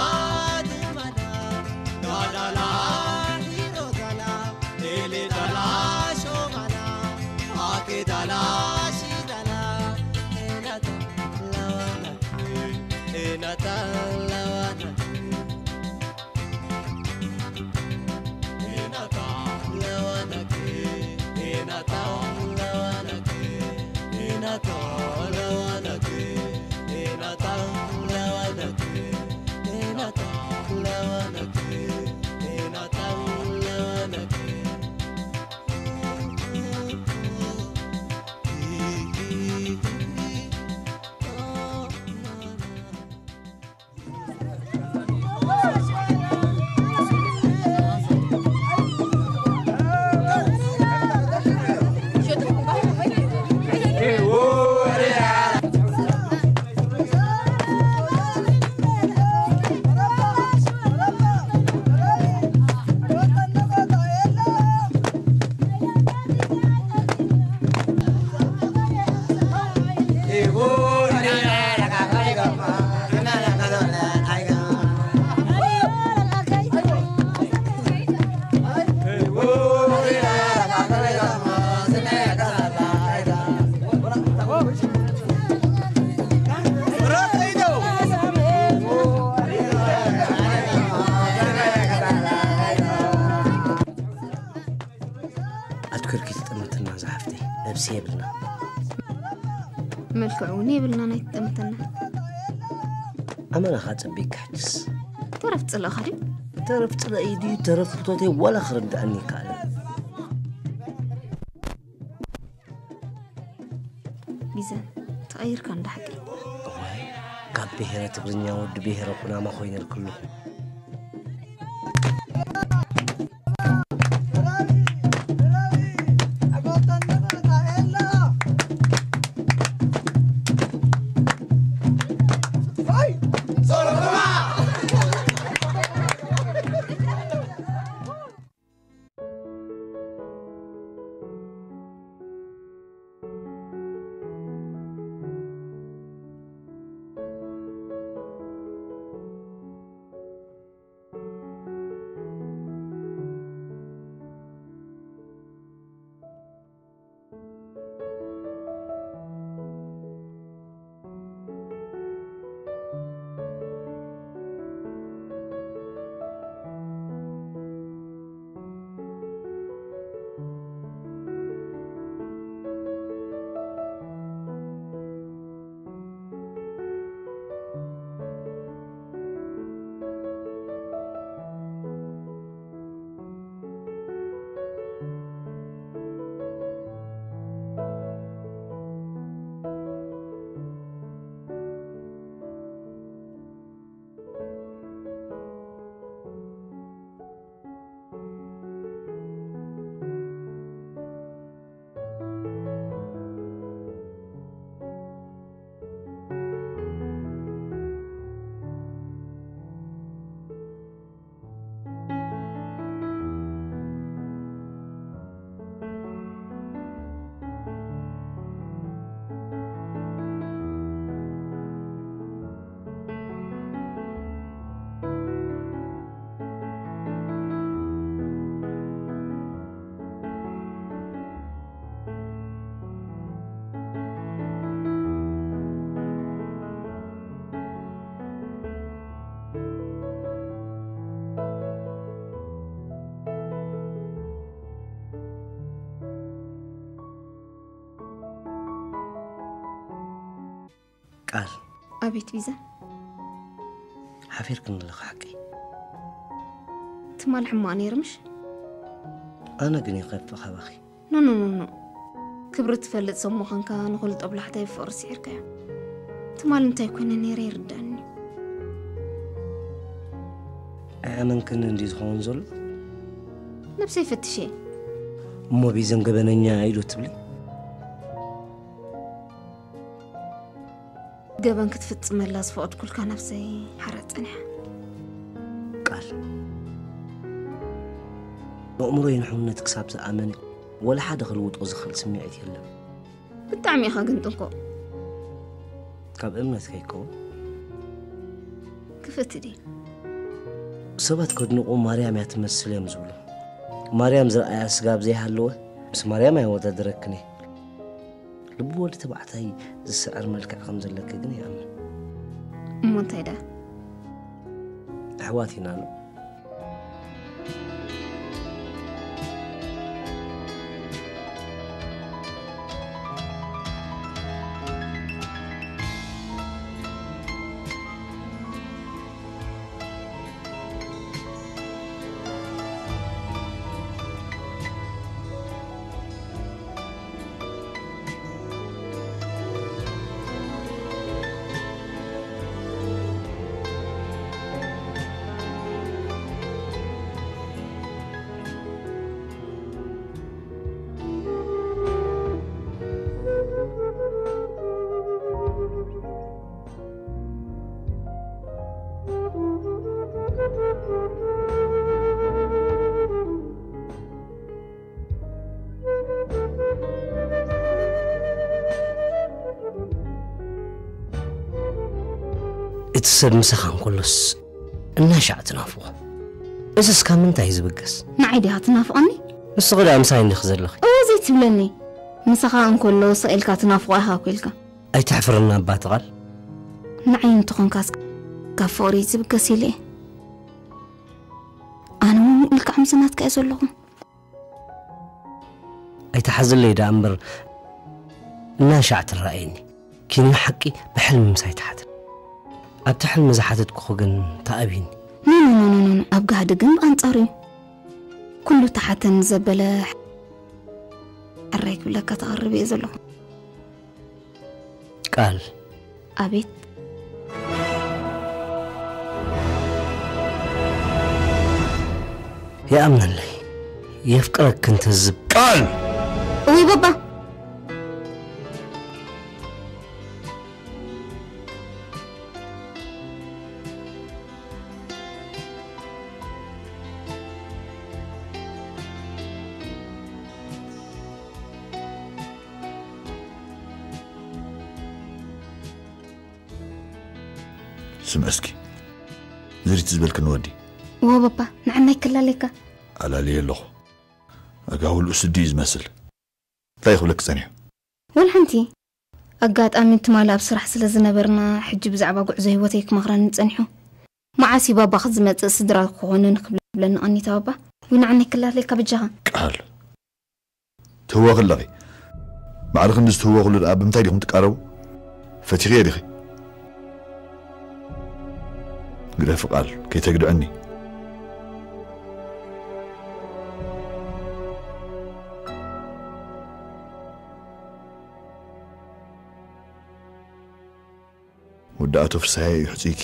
dumala, gadala, hirotala, leledala, shomala, akedala, shidala, enata, lawana. ኣትኩርኪ ትጠምትና ዝሓፍተይ፣ ነብሲ የብልና። መልክዑ እውን የብልና ናይ ትጠምትና። ኣመና ኸዓ ጸቢቅካ ሕጅስ። ተረፍ ጽላእኻ ድዩ? ተረፍ ጽላኢ ድዩ፣ ተረፍ ፍቶተይ ዋላ ክርድኣኒ ይከኣል። ቢዘን፣ ተቐይርካ እንዳ ሓቂ። እዋይ፣ ካብ ብሄረ ትግርኛ ወዲ ብሄረ ኩናማ ኮይነ ኣለኹ። ቃል። ኣቤት ቢዛ። ሓፊርክኒ ኣለኺ ሓቀይ። ትማል ሕማቕ ነይሩ ምሽ? ኣነ ግን ይኸፍእ ካባኺ። ኖ፣ ኖ፣ ኖ፣ ኖ። ክብሪ ትፈልጥ ሰብ ምዃንካ ንኹሉ ጦብላሕታይ ብፍቕሪ ስዒርካዮ። ትማል እንታይ ኮይነ ነይረ ይርዳእኒ። ኣይኣመንክኒ እንዲ ዝኸውን ዘሎ? ነብሰይ ፈትሸ። እሞ ቢዘን ገበነኛ ኢሉ ትብሊ? ገበን ክትፍጽመላ ዝፈቐድኩልካ ነብሰይ ሓራ ጸኒሓ። ቃል ኣእምሮይ ንሕውነት ክሳብ ዝኣመነ ወላ ሓደ ክልውጦ ዝኽእል ስምዒት የለን። ብጣዕሚ ኢኻ ግን ጥንቁቕ። ካብ እምነት ከይከውን ክፍት ድዩ? ሰባት ከድንቑ ማርያም እያ ትመስል እዮም ዝብሉ። ማርያም ዝረኣያ ስጋብ ዘይሃለወ ምስ ማርያም ኣይወዳደረክን እየ። ልቢ ወዲ ተባዕታይ ዝስዕር መልክዕ ከም ዘለኪ ግን ይኣምን። እሞ እንታይ ደኣ? ኣሕዋት ኢና ሎ እቲ ሰብ ምሳኻ እንከሎስ እናሻዕ ትናፍቖ። እዝስ ካብ ምንታይ እዩ ዝብገስ? ንዓይ ዲኻ ትናፍቐኒ? ንስኺ ደኣ ምሳይ እንዲኺ ዘለኺ። እወ ዘይትብለኒ። ምሳኻ እንከሎ ስቕ ኢልካ ትናፍቖ ኢኻ እኮ ኢልካ። ኣይተሕፍርና ኣባ እቲ ቓል። ንዓይ እንተኾንካስ ካብ ፍቕሪ ዝብገስ ኢለ እየ። ኣነ እውን ምእልካ ዓምሲ ናትካ እየ ዘለኹ። ኣይትሓዝለይ ደኣ እምበር እናሻዕ ትረኣየኒ። ኪንዮ ሓቂ ብሕልሚ ምሳይ ትሓትት። ኣብቲ ሕልሚ ዝሓተትኩኺ ግን ተኣብይኒ። ኖኖኖኖኖ ኣብ ጋህዲ ግን ብኣንጻሩ እዩ። ኩሉ ተሓተኒ ዘበለ ሕራይ ክብለካ ተቐርብ እየ ዘለኹ። ቃል ኣቤት። ይኣምነለይ የፍቅረክ እንተዝብ ቃል እውይ በባ ስምዕ እስኪ ዝሪት ዝበልክን ወዲ እዎ በባ ንዓናይ ክላለካ ኣላልየ ኣለኹ። ኣጋውልኡ ስዲ እዩ ዝመስል። እንታይ ክብለክ ጸኒሑ? ወላ ሓንቲ ኣጋጣሚ ትማሊ ኣብ ስራሕ ስለ ዝነበርና ሕጂ ብዛዕባ ጉዕዞ ህይወተይ ክመኽረኒ ጸኒሑ። መዓስ እዩ ባባ ክዝመጽእ ስድራ ክኾኑ ንክብለኒ ቀኒታ ባባ። ወይ ንዓናይ ክላለካ ብጃኻ። ቃል ትህወኺ ኣለኺ። ማዕረ ክንዲ ዝትህወኽሉ ደኣ ብምንታይ ዲኹም ትቃረቡ? ፈቲኽዮ ዲኺ? ግደፊ ቃል ከይተግድዐኒ። ወዲ ኣቶ ፍስሃየ እዩ ሕጹይኪ።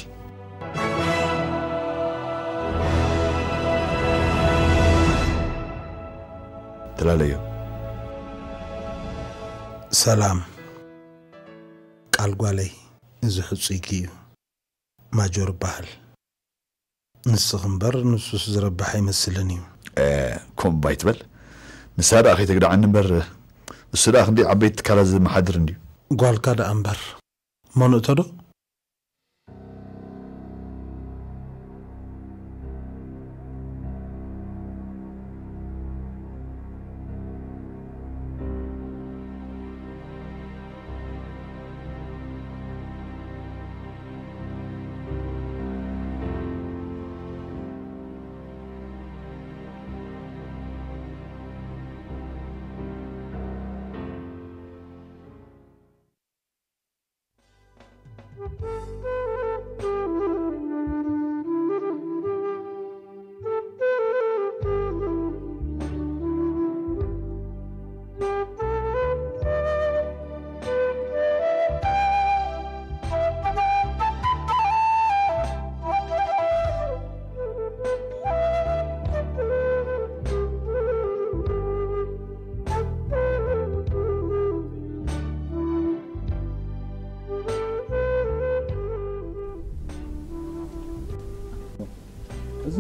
ተላለዮ። ሰላም ቃል ጓለይ፣ እዚ ሕጹይኪ እዩ። ማጆር ይበሃል። ንስኺ እምበር ንሱስ ዝረብሕ ኣይመስልን እዩ። ኮምባ ይትበል። ንሳ ደኣ ከይተግድዓኒ እምበር እሱ ደኣ ክንደይ ዓበይቲ ትካላት ዝመሓድር እንድዩ። ጓልካ ደኣ እምበር መኑእቶ ዶ?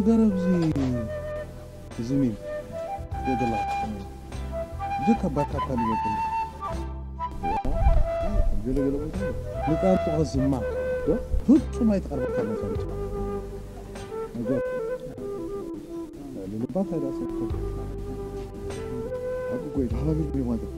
ገረብዚ ዝሚም ገደላ ብጀካ ባካታ ንበቅል ገለገለ ቦታ ንጣንጡኸ ዝማ ፍጹም ኣይትቐርበካ መጠንቱ ነገር ልልባት ኣይዳሰብኩም ሓቂ ጎይ ተሓላፊ ማለት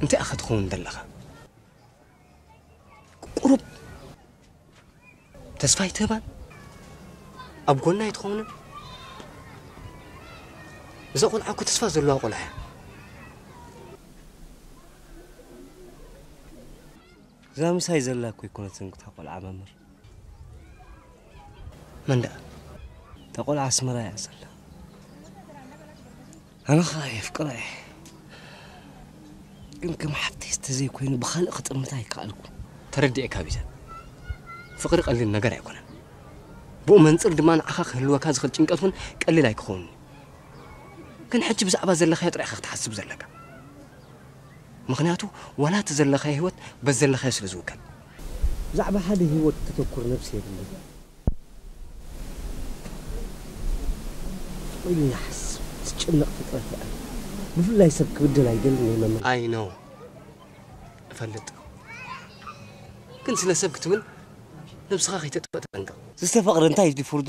እንታይ ኢኻ ትኸውን ዘለኻ? ቁሩብ ተስፋ ኣይትህባን? ኣብ ጎና ኣይትኸውንን? እዛ ቆልዓ እኮ ተስፋ ዘለዋ ቆልዓ እያ። እዛ ምሳይ ዘላ እኮ ኣይኮነትን እታ ቆልዓ መምህር። መን ደኣ? እታ ቆልዓ ኣስመራ እያ ዘላ። ኣነ ኸኣ የፍቅራ እየ። ግን ከም ሓፍተይ ዝተዘይኮይኑ ብኻልእ ክጥምታ ኣይከኣልኩ። ተረዲኤካ ቢተ። ፍቕሪ ቀሊል ነገር ኣይኮነን። ብኡ መንጽር ድማ ንዓኻ ክህልወካ ዝኽእል ጭንቀት እውን ቀሊል ኣይክኸውን። ግን ሕጂ ብዛዕባ ዘለኻዮ ጥራይ ኢኻ ክትሓስብ ዘለካ። ምኽንያቱ ዋላ እቲ ዘለኻዮ ህይወት በዚ ዘለኻዮ ስለ ዝውከል። ብዛዕባ ሓደ ህይወት ተተኩር ነብሲ የብለይ። ኮይኑ ይሓስብ ዝጭነቕ ፍጥረት ይኣል። ብፍላይ ሰብ ክብደል ኣይደልን እየ መምህር። I know እፈልጥ። ግን ስለ ሰብ ክትብል ነብስኻ ከይተጥፍእ ተጠንቀቕ። ዝተፈቕረ እንታይ እዩ ፍርዱ?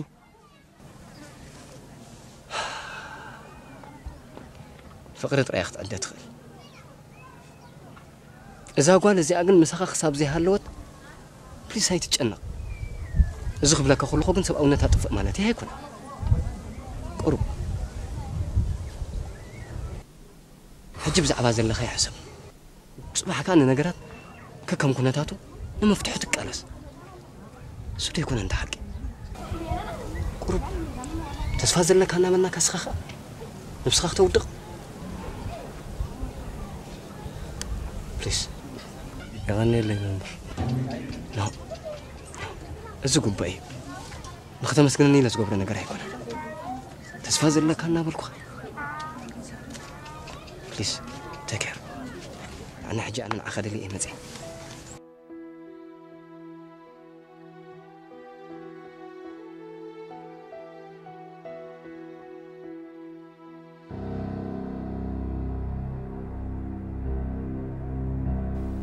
ፍቕሪ ጥራይ ክትዕደ ትኽእል። እዛ ጓል እዚኣ ግን ምሳኻ ክሳብ ዘይሃለወት ፕሊስ ኣይትጨነቕ። እዚ ክብለካ ከለኹ ግን ሰብኣውነት ኣጥፍእ ማለት ኣይኮነን። ቁሩብ ሕጂ ብዛዕባ ዘለኻዮ ሕሰብ። ጽባሕ ከኣ ንነገራት ከከም ኩነታቱ ንመፍትሑ ትቃለስ። እሱ ደይኮነ እንተ ሓቂ። ቁሩብ ተስፋ ዘለካ እናበልናካ ንስኻ ኸኣ ነብስኻ ክተውድቕ። ፕሊስ። የቐንየለይ መምህር። ኖ። እዚ ጉባኤ እዩ። ንኽተመስግነኒ ኢለ ዝገብሮ ነገር ኣይኮነን። ተስፋ ዘለካ እናበልኩኻ። ፕሊስ፣ ቴክ ኬር። ኣነ ሕጂ ኣነ ንዓኻ ደልየ እየ መፅየ።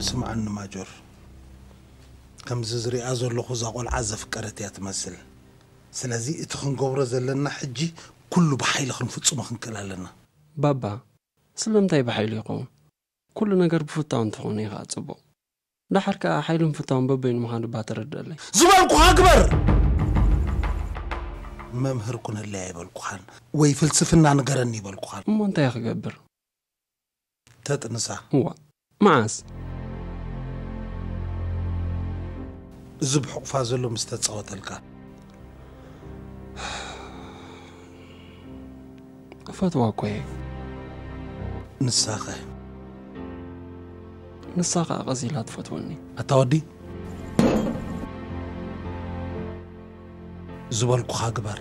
ስምዓኒ ማጆር፣ ከምዚ ዝሪኣ ዘለኹ እዛ ቆልዓ ዘፍቀረት እያ ትመስል። ስለዚ እቲ ክንገብሮ ዘለና ሕጂ ኩሉ ብሓይሊ ክንፍጽሞ ክንክእል ኣለና። ባባ፣ ስለምንታይ ብሓይሉ ይኸውን? ኩሉ ነገር ብፍታው እንተኾነ እዩ ኸኣ ጽቡቕ። ደሓር ከኣ ሓይልን ፍታውን በበይኑ ምዃኑ እባ ተረድኣለይ። ዝበልኩኻ ግበር! መምህር ኩነለይ ኣይበልኩኻን፣ ወይ ፍልስፍና ንገረኒ ኣይበልኩኻን። እሞ እንታይ ክገብር? ተጥንሳ። እዋ፣ መዓስ? እዚ ብሕቑፋ ዘሎ ምስ ተጻወተልካ። እፈትዋ እኮ እየ። ንሳኸ? ንሳ ኸኣ ቀዚላ ትፈትወኒ። ኣታ ወዲ፣ ዝበልኩኻ ግበር።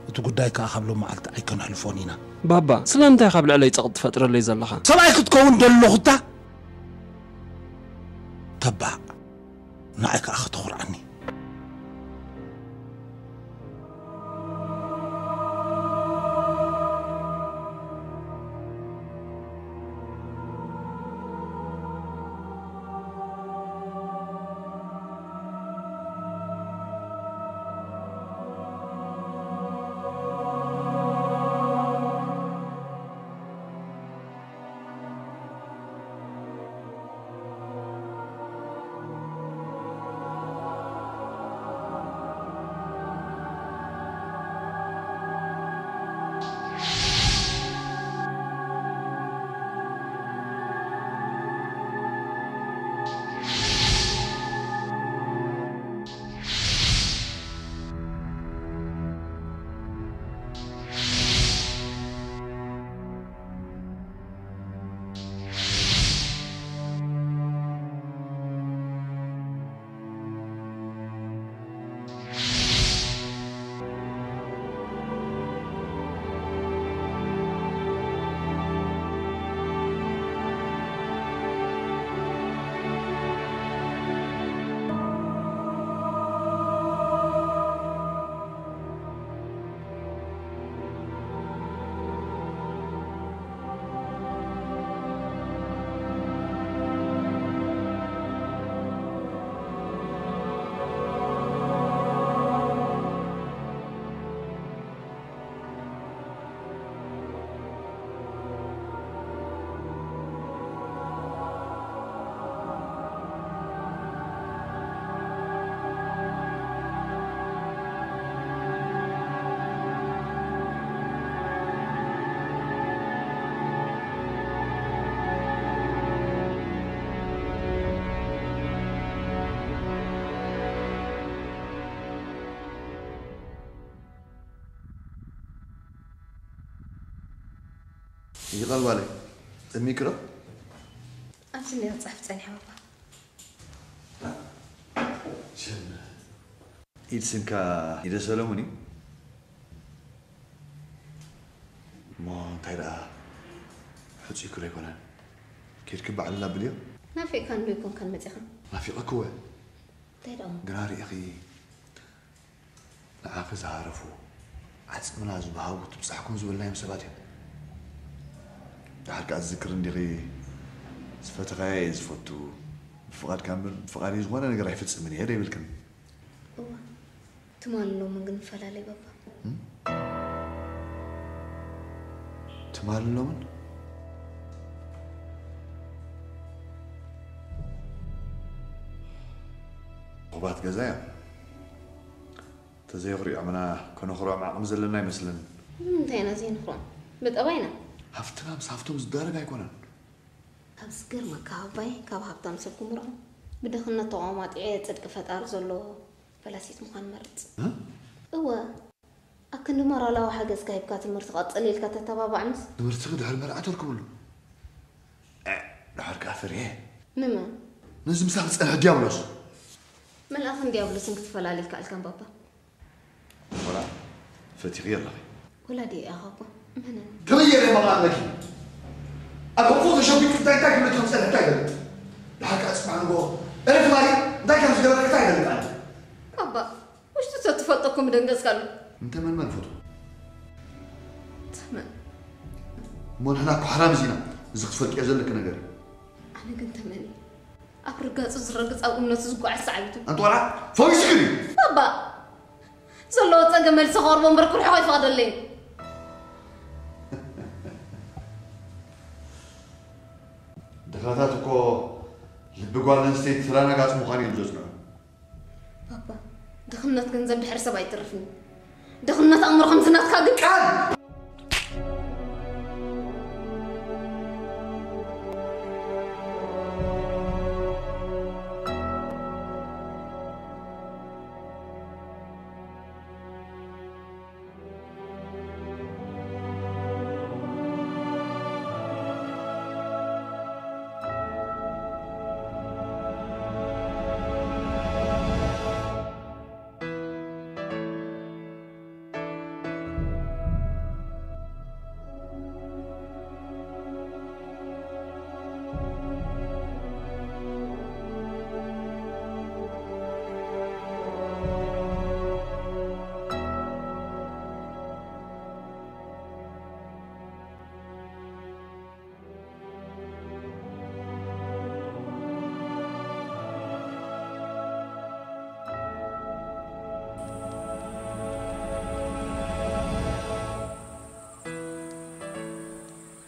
እቲ ጉዳይ ከኣ ካብ ሎም መዓልቲ ኣይከነሕልፎን ኢና። ባባ፣ ስለምንታይ ካብ ልዕለይ ጸቕጢ ትፈጥረለይ ዘለኻ? ሰብኣይ ክትከውን ደለኹታ? ተባዕ፣ ንዓይ ከኣ ከተኹርዓኒ። ይቐልባለይ። እሚክሮ? ኣብዚ እንደ ክጽሕፍ ጸኒሐ ባባ። ሽም። ኢድ ስምካ ኢደ ሰለሙን እዩ። እሞ እንታይ ደኣ ሕጹይ ክሎ ኣይኮነን። ኬድኪ ባዕልና ብልዮ። ናፊቕካ እንዶ ኣይኮንካን መጺኻ? ናፊቐክወ። እንታይ ደኣ እሞ? ግና ርኢኺ ንዓኺ ዝሃረፉ ዓጽምና ዝበሃቡ ትብጻሕኩም ዝበልናዮም ሰባት እዮም። ደሓር ከኣ ዝዝክር እንዲኺ ዝፈተኻዮ እየ ዝፈቱ። ብፍቓድካ እምበር ብፍቓደይ ዝኾነ ነገር ኣይፍጽምን እየ ዶ ይብልክን? እዋ፣ ትማል ሎምን ግን ንፈላለይ ባባ። እም? ትማል ሎምን? ኹባት ገዛ እዮም። ተዘይኽሪዖምና ከነኽርዖም ዓቕሚ ዘለና ኣይመስልን። ንምንታይ ኢና ዘይንኽሮም? ብጠባይና። ሃፍትና ምስ ሃፍቶም ዝዳረግ ኣይኮነን። ካብ ዝገርመካ ኣባይ ካብ ሃብታም ሰብ ክምርዖ ብድኽነት ተቋማጢዐ ጽድቂ ፈጣሪ ዘሎ ፈላሲት ምዃን መርጽ። እ? እወ፣ ኣብ ክንዲ ሞራላዊ ሓገዝካ ሂብካ ትምህርቲ ቀጽል ኢልካ ተተባባዕ ምስ ትምህርትኺ ድሕሪ መርዓ ተርክብሉ። እ፣ ድሓር ከኣ ፈሪሀ። ንመን? ነዚ ምሳኺ ዝጸንሐ ዲያብሎስ። መልኣኽን ዲያብሎስን ክትፈላሊ ይከኣልካን ባባ። ወላ ፈቲኺ ኣለኺ። ወላዲ ኢኻ እኮ። መነን? ከመይ ገይረ መቓለኪ? ኣብ ሕቑፉ ተሸጒጥ እንታይ እንታይ ክብለኪ ከም ዝጸንሐ እንታይ ይፈልጥ? ድሓር ከኣ ጽባሕ ንግሆ፣ እረ ትማሊ እንታይ ከም ዝገበረኪ እንታይ ይፈልጥ ኣነ? ባባ፣ ውሽጡ ተትፈልጦ እኮ ምደንገጽካሉ። እንተ መን መን ፈትዎ? ተመን። እሞ ንሕና እኮ ሓራምዝ ኢና፣ እዚ ክትፈልጥዮ ዘለኪ ነገር እዩ። ኣነ ግን ተመን እዩ። ኣብ ርጋጹ ዝረግጽ፣ ኣብ እምነቱ ዝጓዓዝ ሰዓቢቱ። ኣንቲ ቆልዓ፣ ፈዊስኪ ድዩ? ባባ፣ ዘለዎ ጸገም መልሲ ክቐርቦ እምበር ክርሕቆ ኣይፈቕደለይን። ድኻታት እኮ ልቢ ጓል ኣንስተይቲ ተዳናጋጽ ምዃን እዮም ዘጽንዑ። ባባ፣ ድኽነት ገንዘብ ድሕሪ ሰብ ኣይተርፍን እዩ። ድኽነት ኣእምሮ ከምዚ ናትካ ግን ቃል!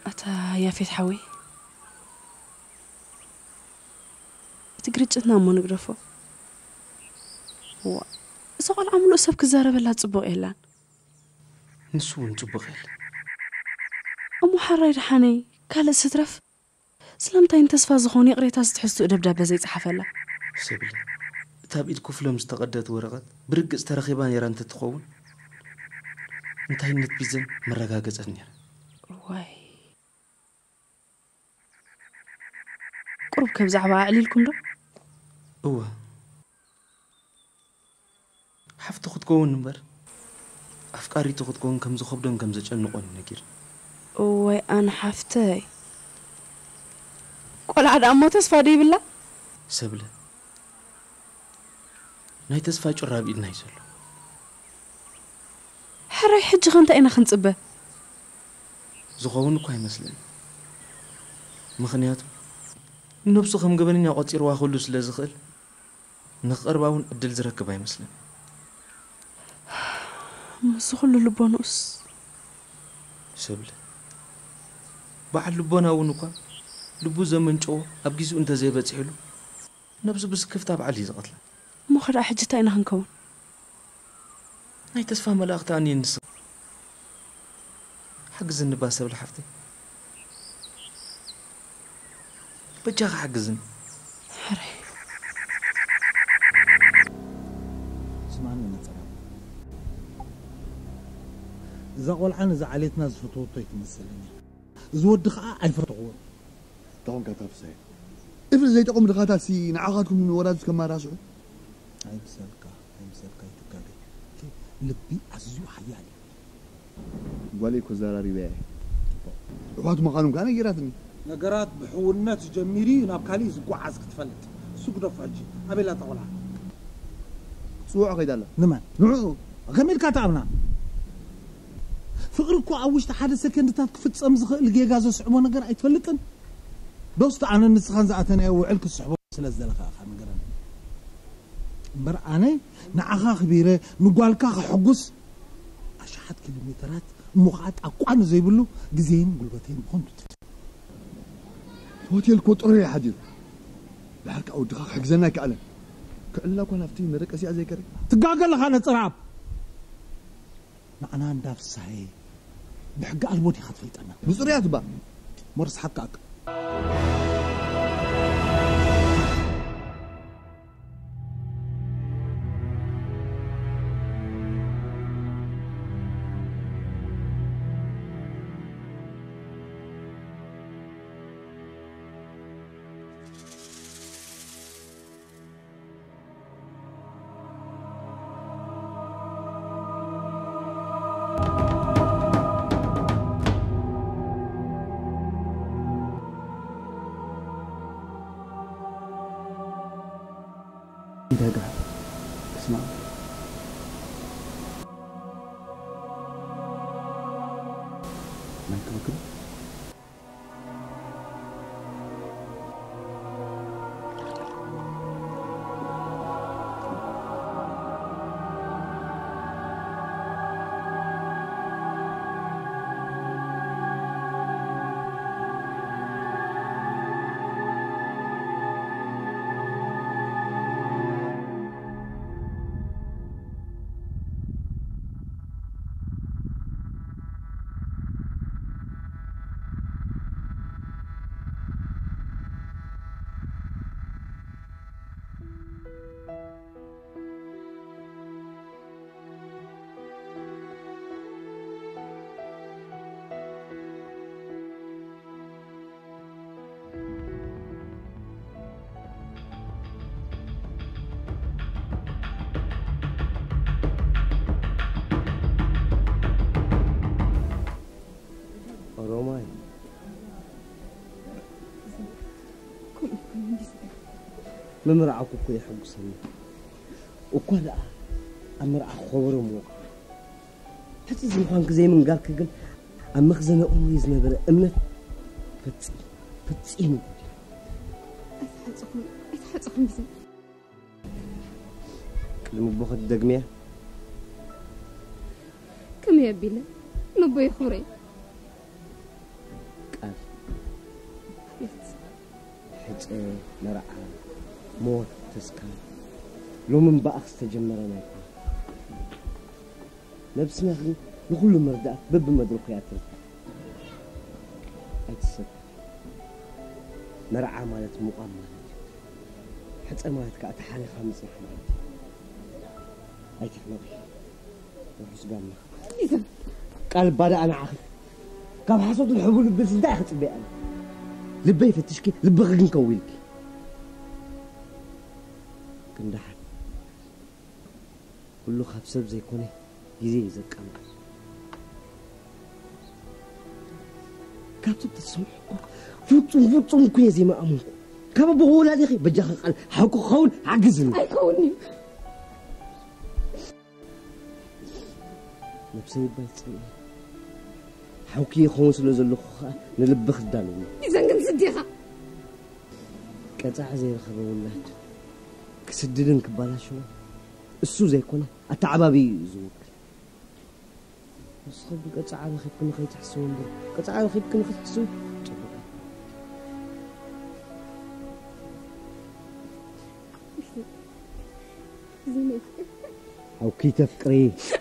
ኣታ ያፌት ሓወይ፣ እቲ ግርጭትና እሞ ንግደፎ። ዋ፣ እዛ ቆልዓ ምሉእ ሰብ ክዛረበላ ጽቡቕ የላን። ንሱ እውን ጽቡቕ የለን። እሞ ሓራይ ደሓነይ ካልእ ስትረፍ፣ ስለምንታይ ንተስፋ ዝኾን ይቕሬታ ዝትሕዝትኡ ደብዳበ ዘይጸሓፈላ? ሰብለ፣ እታ ኣብ ኢድ ክፍሎም ዝተቐደት ወረቐት ብርግጽ ተረኺባ ነይራ እንተትኸውን፣ እንታይነት ቢዘን መረጋገጸት ነይራ። ዋይ። ቁሩብ ከ ብዛዕባ ኣዕሊልኩም ዶ? እወ። ሓፍቱ ክትከውን እምበር፣ ኣፍቃሪቱ ክትከውን ከም ዝኸብዶን ከም ዘጨንቖን እዩ ነጊሩኒ። እዋይ ኣነ ሓፍተይ። ቆልዓ ደኣ እሞ ተስፋ ዶ ይብላ? ሰብለ፣ ናይ ተስፋ ጩራ ኣብ ኢድና እዩ ዘሎ። ሕራይ ሕጂ ኸ እንታይ ኢና ክንጽበ? ዝኸውን እኳ ኣይመስለኒ። ምኽንያቱ፣ ንነብሱ ከም ገበነኛ ቆጺርዋ ክህሉ ስለ ዝኽእል፣ ንኽቐርባ እውን ዕድል ዝረክብ ኣይመስለኒ። ምስዚ ኩሉ ልቦንኡስ? ሰብለ፣ በዓል ልቦና እውን እኳ ልቡ ዘመንጨዎ ኣብ ጊዜኡ እንተዘይበጺሑሉ፣ ነብሱ ብስክፍታ በዓል እዩ ዝቐትላ። እሞ ኸ ደኣ ሕጂ እንታይ ኢና ክንከውን? ናይ ተስፋ መላእኽቲ ኣንየን ንስኻ። ሓግዝኒ እባ ሰብለ ሓፍተይ። በጃኻ ሓግዝኒ። ሕራይ። ስማዕኒ ነጸራ። እዛ ቆልዓ ነዛ ዓሌትና ዝፈተወቶ ኣይትመስልን እያ። እዚ ወዲ ከዓ ኣይፈተኽዎን። ተኾንካ ታፍሳይ እፍሪ ዘይጠቕሙ ድኻታት ሲ ንዓኻትኩም ንወላጆች ከማራስሑ። ኣይምሰልካ ኣይምሰልካ ይትጋገ። ልቢ ኣዝዩ ሓያል እዩ። ጓለይ እኮ ዘራሪበያ እየ። ኣሕዋት ምዃኖም ከዓ ነጊራትኒ። ነገራት ብሕውነት ጀሚሩ እዩ ናብ ካሊእ ዝጓዓዝ ክትፈልጥ። እሱ ግደፎ ሕጂ ኣበይ ኣላ እታ ቆልዓ? ጽውዖ ከይዳ ኣላ። ንመን? ንዕኡ። ከመይ ኢልካ ትኣምና? ፍቕሪ እኮ ኣብ ውሽጢ ሓደ ሰከንድታት ክፍጸም ዝኽእል ጌጋ ዘስዕቦ ነገር ኣይትፈልጥን? ዶስቲ ኣነ ንስኻን ዝኣተናዮ ውዕል ክትስሕቦ ስለ ዝደለኻ ኢኻ ንገረኒ። እምበር ኣነ ንዓኻ ኣኽቢረ ንጓልካ ከሐጉስ ኣሽሓት ኪሎ ሜተራት እሞ ኸዓ ጣቋ ንዘይብሉ ግዜን ጉልበተይን ብኸንቱ ትፍስስ። ሆቴል እኮ ጥሩይ እዩ ሓዲሩ። ድሓር ከዓ ወድኻ ክሕግዘና ኣይከኣለን። ክዕላ እኳ ናብቲ መደቀሲኣ ዘይቀረ። ትጋገ ኣለኻ ነፅራብ። ንዓና እንዳ ፍሳሄ ብሕጊ ኣልቦ ዲኻ ትፈልጠና? ብፅሩያት እባ። ሞርስ ሓትካ ኣካ። ኢደጋ እስማ ማይክል ኦሮማይ ምምርዓውኩ እኮ የሐጉሰኒ እኳ ደኣ ኣብ መርዓ ክኸበሮ ምወቕ ሕጂ እዚ ምዃንኪ ዘይምንጋርኪ ግን ኣብ መኽዘነ እምኒ ዝነበረ እምነት ፈጺ ፈጺሙ ኣይተሓጽኹም ኣይተሓጽኹም ብዘይ ቅድሚ ኣቦኺ ትደግምያ ከመይ ኣቢለ ነቦይ የኽብሮ እዩ ቃል ቤት ሕፀ መርዓ ሞት ተስካር ሎሚ እምበኣር ዝተጀመረ ናይ ነብስና ግን ንኹሉ መርዳእት በብመድረኹ እያ ትርከብ። ኣይትሰከፍ። መርዓ ማለት ምቋም ማለት እዩ። ሕፀ ማለት ከዓ ተሓሪኻ ምፅናሕ ማለት እዩ። ኣይትሕመቒ። ርሑስ ጋማ። ቃል ባዳ ኣነ ዓኺ ካብ ሓሶት ንሕቡ ልብስ እንታይ ክፅበ ኣነ ልበይ ፈትሽኪ ልብኺ ግን ከው ኢልኪ ክንደሓን ኩሉ ካብ ሰብ ዘይኮነ ግዜ እዩ ዘቃምጥ። ካብቲ እትሰምዖ እኮ ፍጹም ፍጹም እኮ እየ ዘይመኣመንኩ። ካብ ኣቦ ወላዲኺ በጃኺ ቃል ሓቂ ክኸውን ሓግዝኒ። ኣይከውን'ዩ። ነብሰይ እባ ይጽልእ። ሓውኪ ይኸውን ስለ ዘለኹ ኸኣ ንልብኺ ክዳለዉ። ቢዘን ግን ስዲኻ። ቀጻዒ ዘይረኸበ ውላድ ክስድድን ክባላሸውን እሱ ዘይኮነ ኣተዓባብዩ እዩ ዝውክል። ንስኺ ግን ቀጻዒ ረኺብኪ ንኸይትሕስዊ እምበር፣ ቀጻዒ ረኺብኪ ንኽትሕስዊ ጽቡቕ እዩ። ሓውኪ ተፍቅሪ።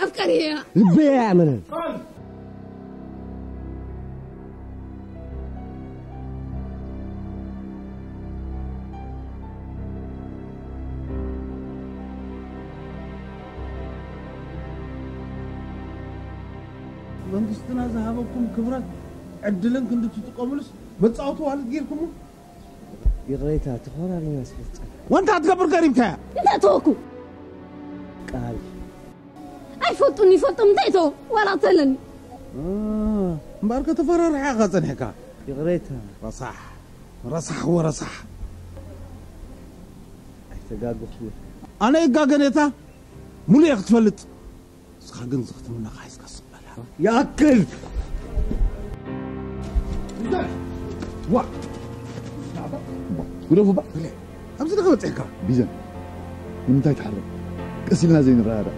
ኣፍቀሪ እያ። ልበይ ኣያእመነን። መንግስትና ዝሃበኩም ክብረት ዕድልን ክንዲ ትጥቀሙሉስ መጻወቲ ዋልድ ጌርኩሞ? ይቕሬታ፣ ተኾራሪና ስለ ዝጸናሕና። ወንታ ትገብር ገሪምካያ? እንታይ ተወኩ? ቃል። ኣይፈልጡን ይፈልጦም እንታይ ተወ? ዋላ ተለኒ። እ፣ እምበኣርከ ተፈራሪሓ ኢኻ ጸኒሕካ። ይቕሬታ። ረሳሕ። ረሳሕ ወረሳሕ። ኣይተጋገኹ። ኣነ ይጋገ ነታ ሙሉ እየ ክትፈልጥ። ንስኻ ግን ዝኽትምና ኻሒስካ ስቕ በላ። ይኣክል! ዋ! ግደፉ ባ። ኣብዚ ዲኻ በጺሕካ? ቢዘን፣ ንምንታይ ትሓርቕ? ቀስ ኢልና ዘይንረዳዳእ?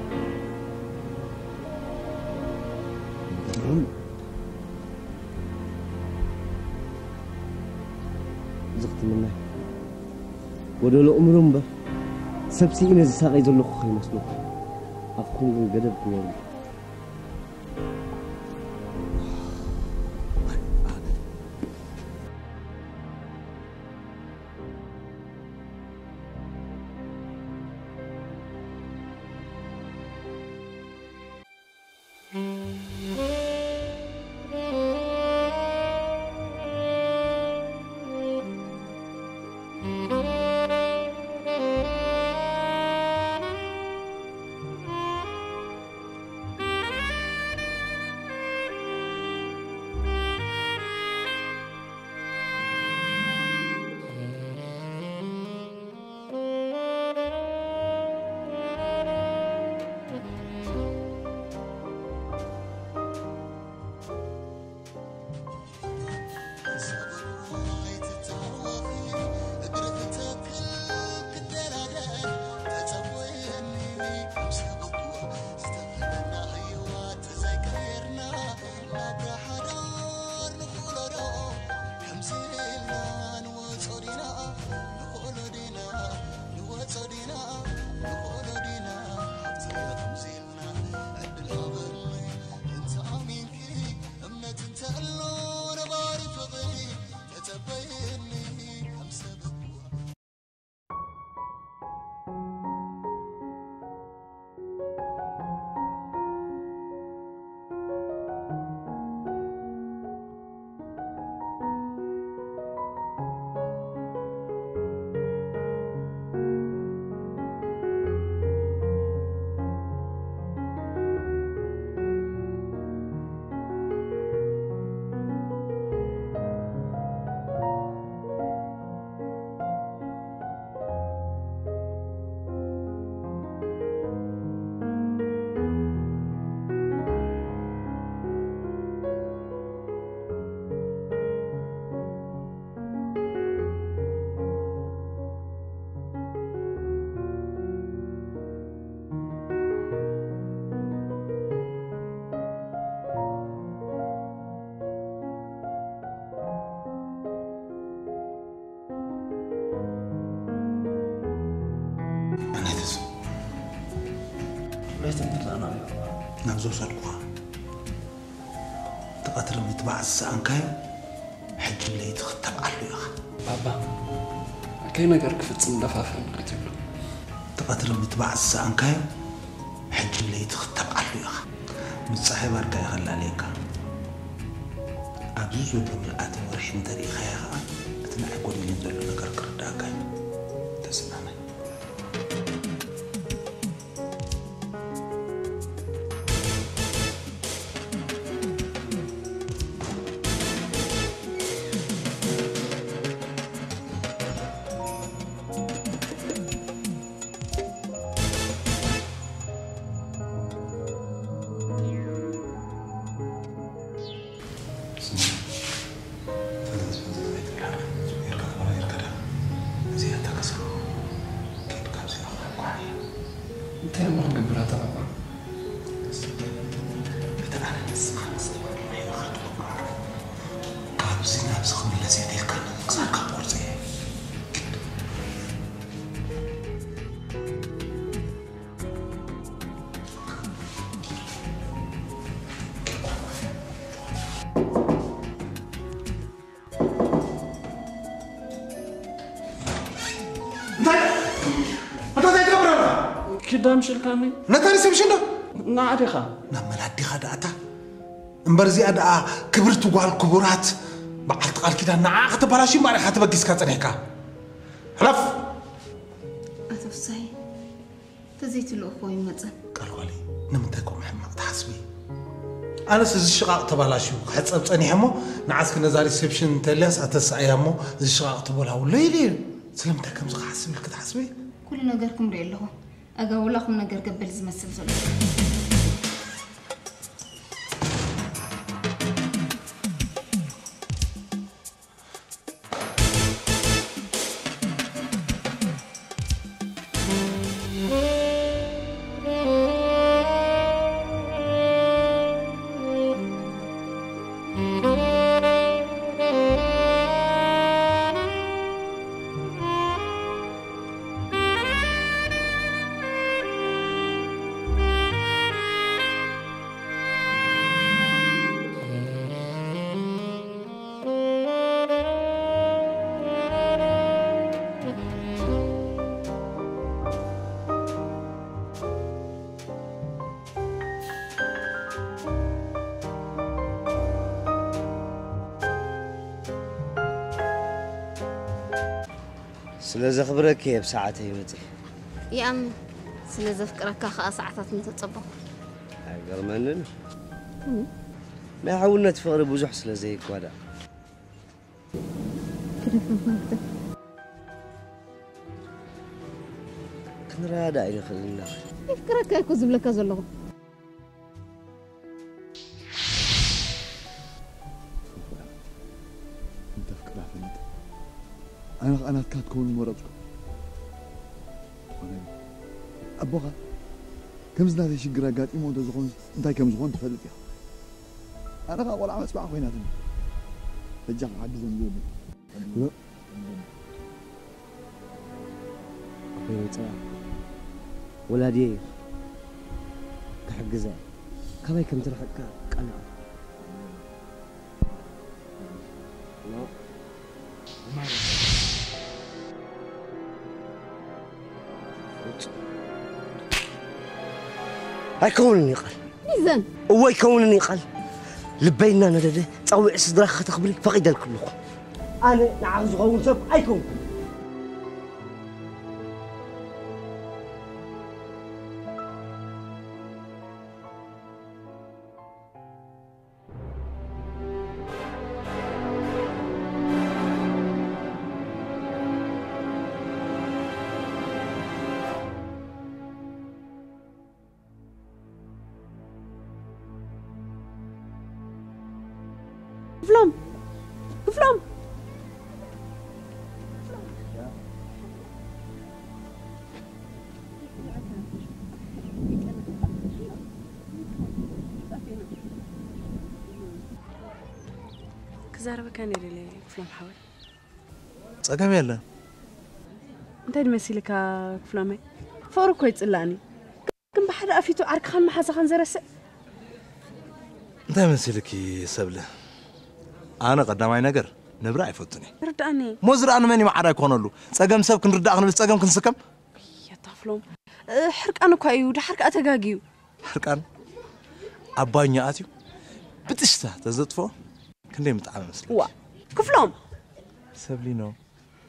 ዝኽትምና ጎደሎ እምሩ እምበር፣ ሰብ ስኢነ ዝሳቐይ ዘለኹ ከይመስለኩም። ኣፍኩም ግን ገደብ ግበሩ። ኣነትስ ናብዚ ወሰድኩኻ። እቲ ቀትሪ ምትባዕ ዝሰኣንካዮ ሕጂ ለይቲ ክተብዓሉ ኢኻ። ባባ፣ ከይ ነገር ክፍጽም ደፋፍረኒ ከይትብሎ። እቲ ቀትሪ ምትባዕ ዝሰኣንካዮ ሕጂ ለይቲ ክተብዓሉ ኢኻ። ምስ ጸሓይ ባርካ እየ ከላልየካ። ኣብዚ ዘሎ ምልኣተ ወርሒ እንተሪኢኻዮ ኸኣ፣ እቲ ንዓይ ጎዲሉኒ ዘሎ ነገር ክርድኣካ እዩ። ተስማዕማዕ። እንታይ እሞ ክንገብር ኣታ ባባ? ካብዚ ናብዚ ክምለስ የድልየካ ክሳድካ ክቆርጽ እየ። እንታይ? ኣታ እንታይ ትገብር ኣለኻ? ክዳን ሽልካኒ። ነታ ሪሰፕሽን ዶ? ንዓ ዲኻ? ናብ መን ኣዲኻ ደኣታ? እምበር እዚኣ ደኣ ክብርቲ ጓል ክቡራት በዓልቲ ቃል ኪዳን ንዓ ከተበላሽዩ እምበር ኢኻ ተበጊስካ ጸኒሕካ። ሕለፍ! ኣቶ ፍሳይ፣ ተዘይትልእኽዎ ይመጸን። ቃል ጓለይ፣ ንምንታይ ከምኡ ሕማቕ ትሓስቢ? ኣነስ እዚ ሽቓቕ ተባላሽዩ ክሕጸብ ጸኒሐ እሞ፣ ንዓስኪ ነዛ ሪሴፕሽን እንተልያስ ኣተስኣያ እሞ፣ እዚ ሽቓቕ ተበላውሎ ኢለ እየ። ስለምንታይ ከምዚ ክሓስብ ኢልኪ ትሓስቢ? ኩሉ ነገርኩም ሪኤ ኣለኹ። ኣጋ ወላ ኹም ነገር ገበል ዝመስል ዘሎ። ስለ ዘኽብረኪ እየ ብሰዓተይ መጺእ። ይኣምን። ስለ ዘፍቅረካ ከኣ ሰዓታት ምተጸበኹ። ኣይገርመንን። ናይ ሓውነት ፍቕሪ ብዙሕ ስለ ዘይጓዳእ። ክንረዳእ ኣይንኽእልን ኢና። የፍቅረካ እኮ ዝብለካ ዘለኹ። ሶፍያ እንተፍቅራ ፈሊጠ ኣነ ከዓ ናትካ ክትከውን ምመረፅኩ። ዝኾነ ግን ኣቦኻ ከምዚ ናተይ ሽግር ኣጋጢሞ እንተዝኾን እንታይ ከም ዝኾን ትፈልጥ ኢኻ። ኣነ ከዓ ቆልዓ መፅባዕ ኮይናትኒ በጃኻ ሓግዘኒ ዝብል ኣቦይ መይፀባ ወላድየይ ኢኻ ክሕግዛ እየ ካበይ ከም ትርሕቅካ ቃል ንኣቱ ኣይከውንን እዩ ቃል ሚዘን እዎ ኣይከውንን እዩ ቃል ልበይ እናነደደ ፃውዒ ስድራኻ ከተኽብሪ ፈቒደልኩ ኣለኹ ኣነ ንዓኽ ዝኸውን ሰብ ኣይከውንን ክፍሎም ክፍሎም ክዛረበካ ነይረ ክፍሎም ሓወይ ጸገም የለን። እንታይ ድመሲልካ ክፍሎመይ? ፍቕሪ እኮ ይጽላእኒ። ግን ብሓደ ኣፊቱ ዓርክኻን መሓዛኻን ዘረስዕ። እንታይ መሲልኪ ሰብለ? ኣነ ቀዳማይ ነገር ንብረ ኣይፈቱን እየ። ርድኣኒ። እሞ ዝረኣ ንመን እዩ መዓዳ ይኮነሉ? ጸገም ሰብ ክንርዳእ ክንብል ጸገም ክንስከም? የታ ክፍሎም ሕርቃን እኳ እዩ፣ ድሓር ከኣ ተጋግዩ። ሕርቃን ኣብ ባኛ ኣትዩ ብጥሽታ ተዘጥፎ ክንደይ ምጣዕመ መስለኪ? ዋ ክፍሎም ሰብሊኖ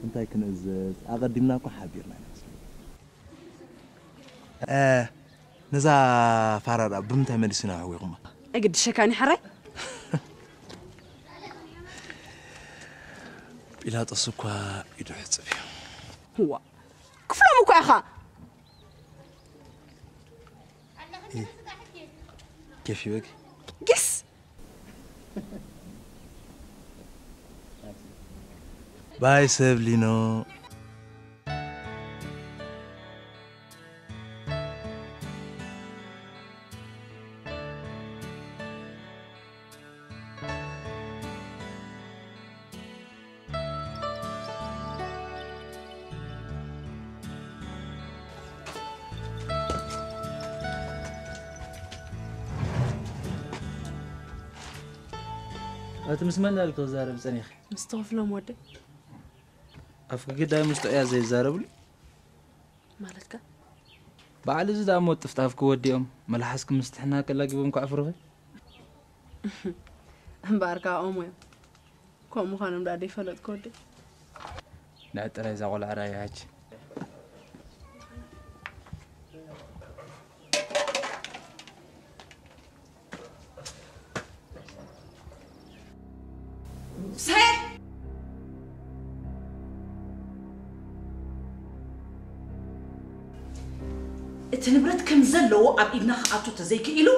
እንታይ ክንእዘዝ ኣቐዲምና እኮ ሓቢርና ኢና መስለኪ። እ ነዛ ፋራ ደኣ ብምንታይ መሊስና ኣሕዊኹማ? ኣይግድሸካን እዩ ሕራይ። ጲላጦስ እኳ ኢዱ ሕጽብ እዩ። ዋ ክፍሎም እኳ ኢኻ። ኬፍ ይበኪ ጊስ ባይ ሰብ ሊኖ ኣቲ ምስ መን ዳልኪ ክዛረብ ጸኒኺ? ምስቲ ክፍሎም ወደይ። ኣፍኪ ግዳይ ምስ ጥዑያት ዘይዛረብሉ? ማለትከ? በዓል እዚ ደኣ እሞ ጥፍጣፍኪ ወዲኦም መልሓስኪ ምስ ትሕናቂ ላጊቦም ከዕፍሩኺ? እምበኣር ከኣ ኦሞ እዮም። ከምኡ ምዃኖም ደኣ ደይፈለጥኩ ወደይ። ንዕጥረ እዛ ቆልዓ ራእያ ሕጂ። ሳይ! እቲ ንብረት ከም ዘለዎ ኣብ ኢድና ክኣቱ ተዘይክኢሉ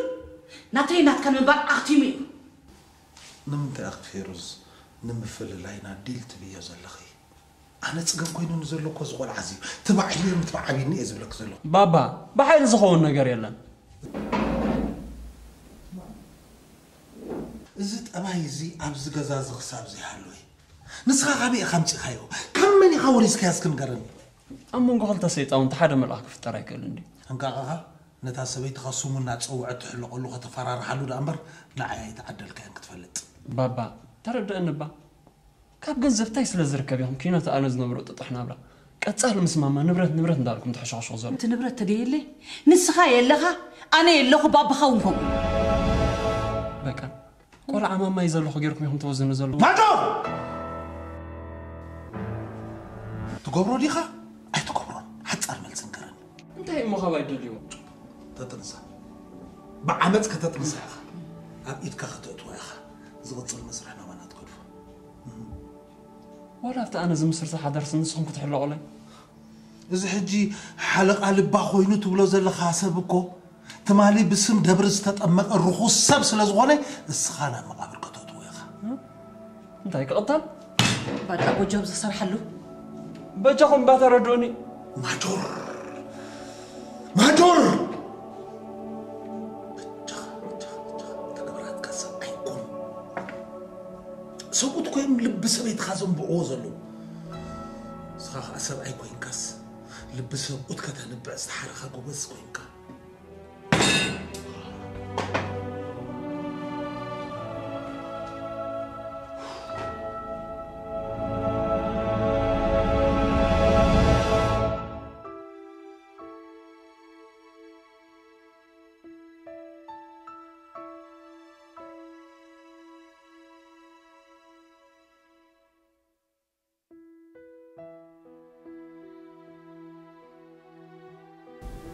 ናተይ ናትካ ንምንባር ኣኽቲሙ እዩ። ንምንታይ ኢኺ ፌሩዝ ንምፍልላይና ዲል ትብዮ ዘለኺ? ኣነ ጽገም ኮይኑ ንዘሎ እኮ እዚ ቆልዓ እዚ ትባዕ ኢሉ ምትባዕ ዓብይኒ እየ ዝብለኪ ዘለኹ። ባባ፣ ብሓይሊ ዝኸውን ነገር የለን። እዚ ጠባይ እዚ ኣብዚ ገዛ እዚ ክሳብ ዘይሃለወ ንስኻ ካበይ ኢኻ ኣምጺኻዮ? ካብ መን ኢኻ ወሪስካዮ እስኪ ንገረኒ። ኣብ መንጎ ክልተ ሰይጣውንቲ ሓደ መልኣኽ ክፍጠር ኣይክእልን ድዩ? ሕንቃቐኻ ነታ ሰበይትኻ ስሙ እናጸውዐት ትሕለቐሉ ከተፈራርሓሉ ደኣ እምበር ንዓይ ኣይተዓደልካዮን ክትፈልጥ። ባባ ተረድአኒ እባ። ካብ ገንዘብ ታይ ስለ ዝርከብ ኢኹም ኪኖ ተኣነ ዝነብሮ ጥጡሕ ናብራ ቀጻሊ ምስ ማማ ንብረት ንብረት እንዳልኩም ተሕሸኽሽኹ ዘሎ? እቲ ንብረት ተደየለይ ንስኻ የለኻ ኣነ የለኹ ባባኻ እውን ከምኡ። በቃ ቆልዓ ማማ እዩ ዘለኹ ጌርኩም ኢኹም ተወዝኑ ዘለኹም። ማጆ! ትገብሮ ዲኻ ኣይትገብሮን ሓጻር መልሲ ንገረኒ። እንታይ እሞ ካብ ኣይደልይዎ? ተጥንሳ ብዓመጽ ከተጥንሳ ኢኻ ኣብ ኢድካ ከተእትዋ ኢኻ። ዝቕጽል መስርሕ ናባና ትገድፎ። ዋላ ኣብቲ ኣነ ዝምስርቶ ሓዳርሲ ንስኹም ክትሕለቑለይ? እዚ ሕጂ ሓለቓ ልባ ኮይኑ ትብሎ ዘለኻ ሰብ እኮ ትማሊ ብስም ደብሪ ዝተጠመቐ ርኹስ ሰብ ስለ ዝኾነ እስኻ ናብ መቓብር ከተእትዎ ኢኻ። እንታይ ክቕተል? ባዳ ጎጆብ ዝሰርሓሉ በጃኹም ባተረድኡኒ። ማጆር ማጆር በጃኻ በጃኻ በጃኻ ተግብራትካ ሰብ ኣይኮኑ ሰብኡት ኮይኖም ልቢ ሰበይትኻ ዘንብዕዎ ዘለዉ ንስኻ ኸዓ ሰብኣይ ኮይንካስ ልቢ ሰብኡት ከተንብዕ ዝተሓረኻ ጎበዝ ኮይንካ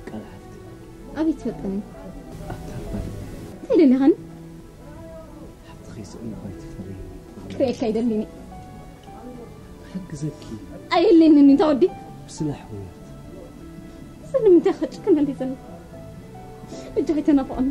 ቃል ሓፍቲ ኣቤት ፈጠነ ኣብታ ጓል እንታይ ደሊኻኒ ሓፍትኺ ስእሊ ኾይ ትፈሪ ክርእየካ ይደሊኒ ክሕግዘኪ ኣየለንን እንታ ወዲ ብስላሕ ውያት ስለምንታይ ኸጭክነለይ ዘሎ እጃ ኣይተናፍቐኒ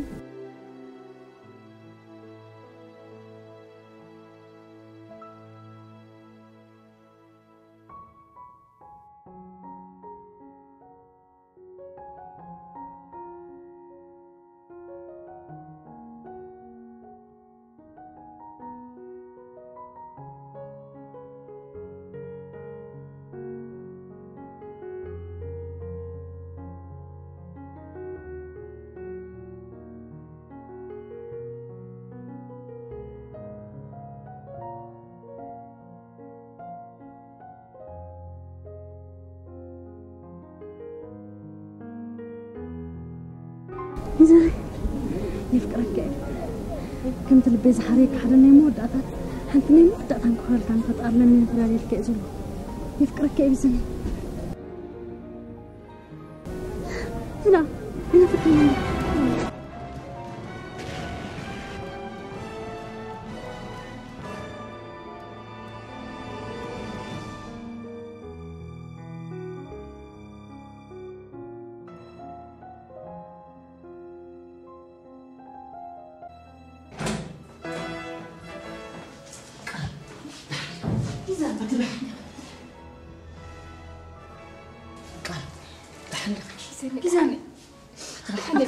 ይዘሪ የፍቅረካ እየ ከምቲ ልበይ ዝሓረየካ ሓደ ናይ መወዳእታ ሓንቲ ናይ መወዳእታ ንክኸልካ ንፈጣሪ ለሚነ ፈላልየልካ እየ ዘሎ የፍቅረካ እየ ብዘኒ لا لا فكرة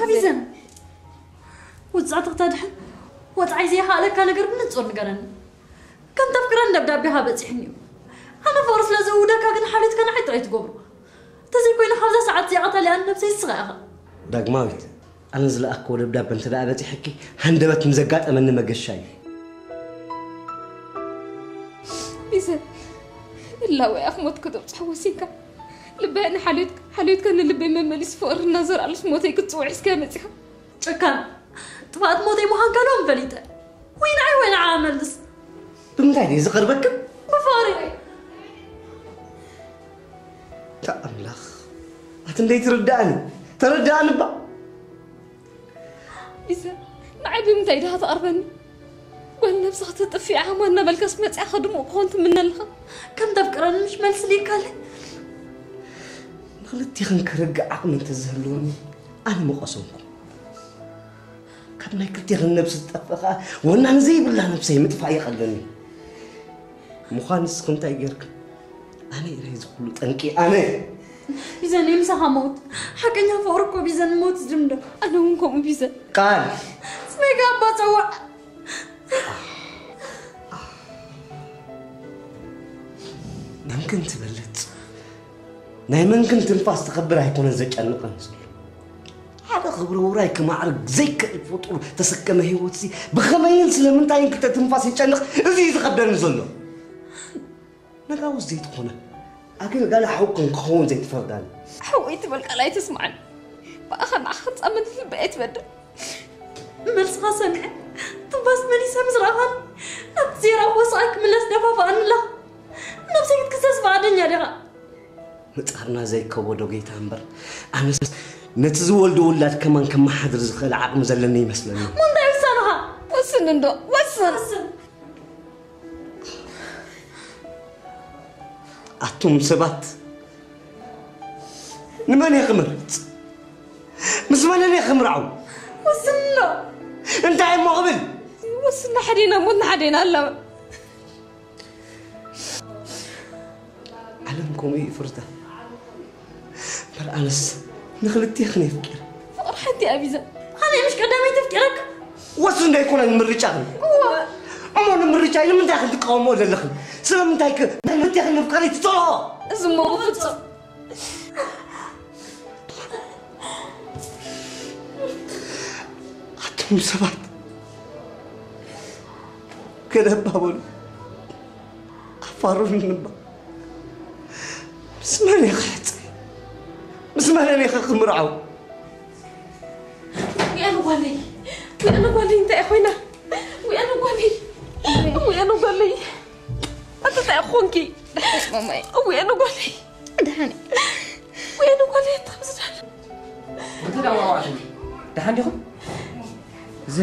ቢዛን ውፅኣት ክተድሕን ወፅዓይ ዘይኸኣለካ ነገር ብንፁር ንገረኒ። ከም ተፍቅረኒ ደብዳቤኻ በፂሕኒ እዩ። ኣነ ፍቕሪ ስለ ዝእውደካ ግን ሓልዮትካ ንዓይ ጥራይ ትገብሮ። ተዘይኮይኑ ካብዛ ሰዓት እዚኣ ቀታሊኣን ነብሰይ ንስኻ ኢኻ። ዳግማዊት፣ ኣነ ዝለኣኽክዎ ደብዳበ እንተ ደኣ በጺሑኪ፣ ሃንደበት ንዘጋጠመኒ መገሻ እዩ። ቢሰን፣ ህላወይ ኣፍ ሞት ከተብጽሖ ወሲንካ። ልበይ ንሓልዮትካ፣ ሓልዮትካ ንልበይ መመሊሱ ፍቕሪ እናዘርኣሉስ ሞተይ ክትጽውዕ ሒዝካዮ መጺኻ። ጨካን፣ ጥፍኣት ሞተይ ምዃንካ ሎም ፈሊጠ። መልስ። ብምንታይ ድዩ ዝቐርበክን? ብፍቕሪ። እታ ኣምላኽ ኣቲ እንደይ ትርዳእኒ፣ ተረዳእኒ እባ። ቢዘ፣ ንዓይ ብምንታይ ድኻ ትቐርበኒ? ጓል ነብስኻ ተጥፊኣ ሃማ እናበልካስ መጺኣኻ ድሙቕ ክኾን ትምነ ኣለኻ? ከም ተፍቅረኒ ምሽ መልሲ ልይካለ። ንኽልቲኽን ክርግእ ዓቕሚ እንተዝህልወኒ ኣነ ምቐሰምኩ። ካብ ናይ ክልቲኽን ነብሲ ዝጠፍእ ኸኣ ወናኒ ዘይብላ ነብሰይ ምጥፋእ ይቐለኒ። ምዃን ንስኺ እንታይ ጌርክ? ኣነ እየ ናይዚ ኩሉ ጠንቂ፣ ኣነ። ቢዘን፣ ምሳኻ ሞት። ሓቀኛ ፍቕሪ እኮ ቢዘን ሞት ዝድምዶ። ኣነ እውን ከምኡ ቢዘን። ቃል። ስመይ ከኣ እባ ጸውዕ። መን ግን ትበልጽ? ናይ መን ግን ትንፋስ ትኸብር ኣይኮነን ዘጨንቐን ዘሎ። ሓደ ክብሪ ውራይ ክማዕርግ ዘይክእል ፍጡር ተሰከመ ህይወትሲ ብኸመይን ስለምንታይን ክልተ ትንፋስ ይጨንቕ? እዚ እዩ ዝኸብደኒ ዘሎ። ነጋውስ ዘይትኾነ ኣገልጋሊ ሓው ክንክኸውን ዘይትፈርዳኒ። ሓወይ ትበል ቃል ኣይትስምዓኒ። ብኣኻ ንዓኻ ክጻመድ ልቢ ኣይትበድል። መልስኻ ሰሚዐ ትንፋስ መሊሰ ምስ ረኣኻኒ ናብቲ ዘይረኣኽዎ ስቓይ ክምለስ ደፋፍኣኒ ኣለኻ። ነብሰይ ክትክሰስ ፍቓደኛ ዲኻ? ምጻርና ዘይከበዶ ጌታ እምበር፣ ኣነስ ነቲ ዝወልዶ ውላድ ከማን ከመሓድር ዝኽእል ዓቕሚ ዘለኒ ይመስለኒ። እሞ እንታይ ውሳነኻ? ወስን እንዶ፣ ወስን። ወስን። ኣቱም ሰባት፣ ንመን እየ ክመርጽ? ምስ መን እየ ክምርዓው? ወስን እንዶ። እንታይ እሞ ክብል? ወስን፣ ንሓዴና ሞት ንሓዴና ኣላማ። ዓለም ከምኡ እዩ ፍርዳ። እምበር ኣነስ ንኽልቴኽን የፍቅር። ፍቕሪ ሓንቲ እያ ቢዘን። ኣነ ምሽ ቀዳመይቲ ኣፍቂረካ። ወስን ዶ ኣይኮነን ምርጫኽን? እወ። እሞ ንምርጫይ ንምንታይ ኢኽን ትቃወምኦ ዘለኽን? ስለምንታይ ከ ናይ ክልቴኽን ምፍቃር ትጸልኦ? እዚ እሞ ብፍጹም። ኣቱም ሰባት፣ ገለ እባ በሉ፣ ኣፋሩኒ እባ። ምስ መን እየ ክሕጸ? ምስ መን እየ ክምርዓው? ውያነ ጓለይ፣ ውያነ ጓለይ፣ እንታይ ኮይና? ውያነ ጓለይ፣ ውያነ ጓለይ፣ ኣንተ እንታይ ኮንኪ? ማማይ። ውያነ ጓለይ። ደሓን እየ። ውያነ ጓለይ፣ ኣንተ ከምዚ ዳር። ደሓን ዲኹም? እዚ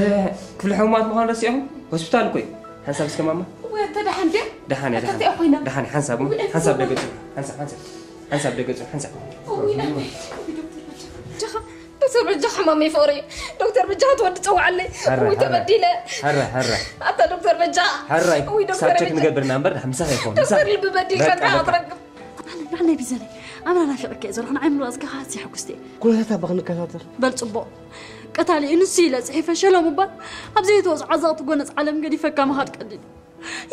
ክፍሊ ሕሙማት ምዃኑ ረሲዕኹም? ሆስፒታል እኮ እዩ። ሓንሳብ እስከ ማማ። ወይ፣ ኣንተ ደሓን ድያ? ደሓን እየ፣ ኣታ ደሓን። እንታይ ኮይና? ደሓን እየ፣ ሓንሳብ እሞ፣ ወይ፣ ሓንሳብ ደገ ጽንሑ። ሓንሳብ፣ ሓንሳብ። ሓንሳብ ደገ ጽንሑ፣ ሓንሳብ። ወይ፣ ኣነ። ወይ፣ ዶክተር በጃኻ። ዶክተር በጃኻ፣ ሕማመይ ፍቕሪ እዩ። ዶክተር በጃኻ፣ ትወዲ ጸውዓለይ። ሕረ፣ ወይ፣ ሕረ። ተበዲለ። ሕረ፣ ሕረ። ኣታ ዶክተር በጃኻ። ሕረ። ወይ፣ ዶክተር ሳብ ቸክ በጃኻ። ንገብርና እምበር፣ ምሳኻ ይኸውን። ዶክተር ምሳኻ። ልቢ በዲልካ፣ በቃ፣ እንታይ በቃ። ኣቕረብ? ኣነ፣ ኣነ ቢዘነይ፣ ኣምና ናፊቕካ እየ ዘለኹ፣ ንዓይ ምምራጽካ ከዓ ኣዝየ ሕጉስቲ እየ። ኩነታታ እባ ክንከታተል። በል ጽቡቕ። ቀታሊኡ ንሱ ኢለ ጽሒፈ ሸሎ ምባል፣ ኣብ ዘይትወጽዖ ዓዘቕቲ ጎነጽ ዓለም ገዲፈካ ምኻድ ቀሊል እዩ።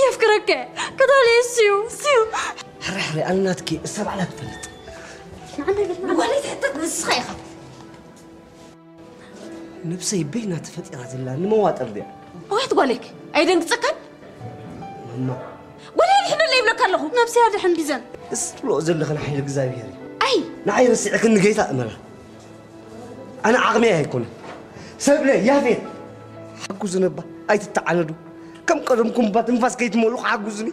የፍቅረካ እየ። ቀታሊ እሱ እዩ፣ እሱ እዩ። ሕራይ፣ ሕራይ፣ ኣነ ናትኪ እሳ ባዕላ ትፈልጥ። ንዓንደይ በል፣ ንጓለይ ትሕተት ንስኻ ኢኻ። ነብሰይ በይና ተፈጢራ ዘላ ንመዋጥር ድያ? እውያት ጓለይክ፣ ኣይደንግጸካን? ማማ። ጓለይ ኣድሕነለይ ይብለካ ኣለኹ። ነብሰይ ኣድሕን ቢዘን። እዚ ትብልኦ ዘለኽን ሓይሊ እግዚኣብሄር እዩ። ኣይ! ንዓይ ረሲዕክኒ ጌታ እመና። ኣነ ዓቕመይ ኣይኮነን። ሰብለ፣ ያፌት፣ ሓጉዝኒ እባ፣ ኣይትተዓነዱ። ከም ቀደምኩም እባ ትንፋስ ከይትመልኡ ሓጉዝኒ።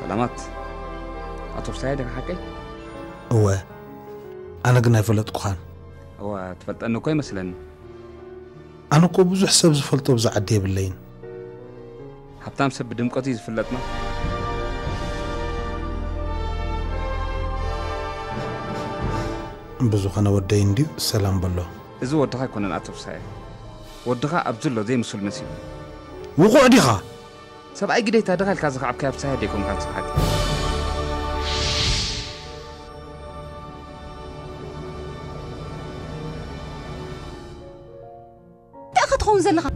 ሰላማት፣ ኣቶ ፍስሃየ ዲኻ ሓቀይ? እወ፣ ኣነ ግን ኣይፈለጥኩኻን። እወ፣ ትፈልጠኒ እኮ ይመስለኒ። ኣነ እኮ ብዙሕ ሰብ ዝፈልጦ ብዛ ዓዲ የብለይን። ሃብታም ሰብ ብድምቀቱ እዩ ዝፍለጥና። ብዝኾነ ወደይ እንድዩ ሰላም በሎ። እዚ ወድኻ ኣይኮነን ኣቶ ፍስሃየ። ወድኻ ኣብዚ ኣሎ ዘይምሱል መሲሉ። ውቑዕ ዲኻ? ሰብኣይ ግዴታ ድኻ ኢልካ ዝኸዓብካዮ ፍስሃየ ደይኮንካ ትስሓቅ። እንታይ ኢኻ ትኸውን ዘለኻ?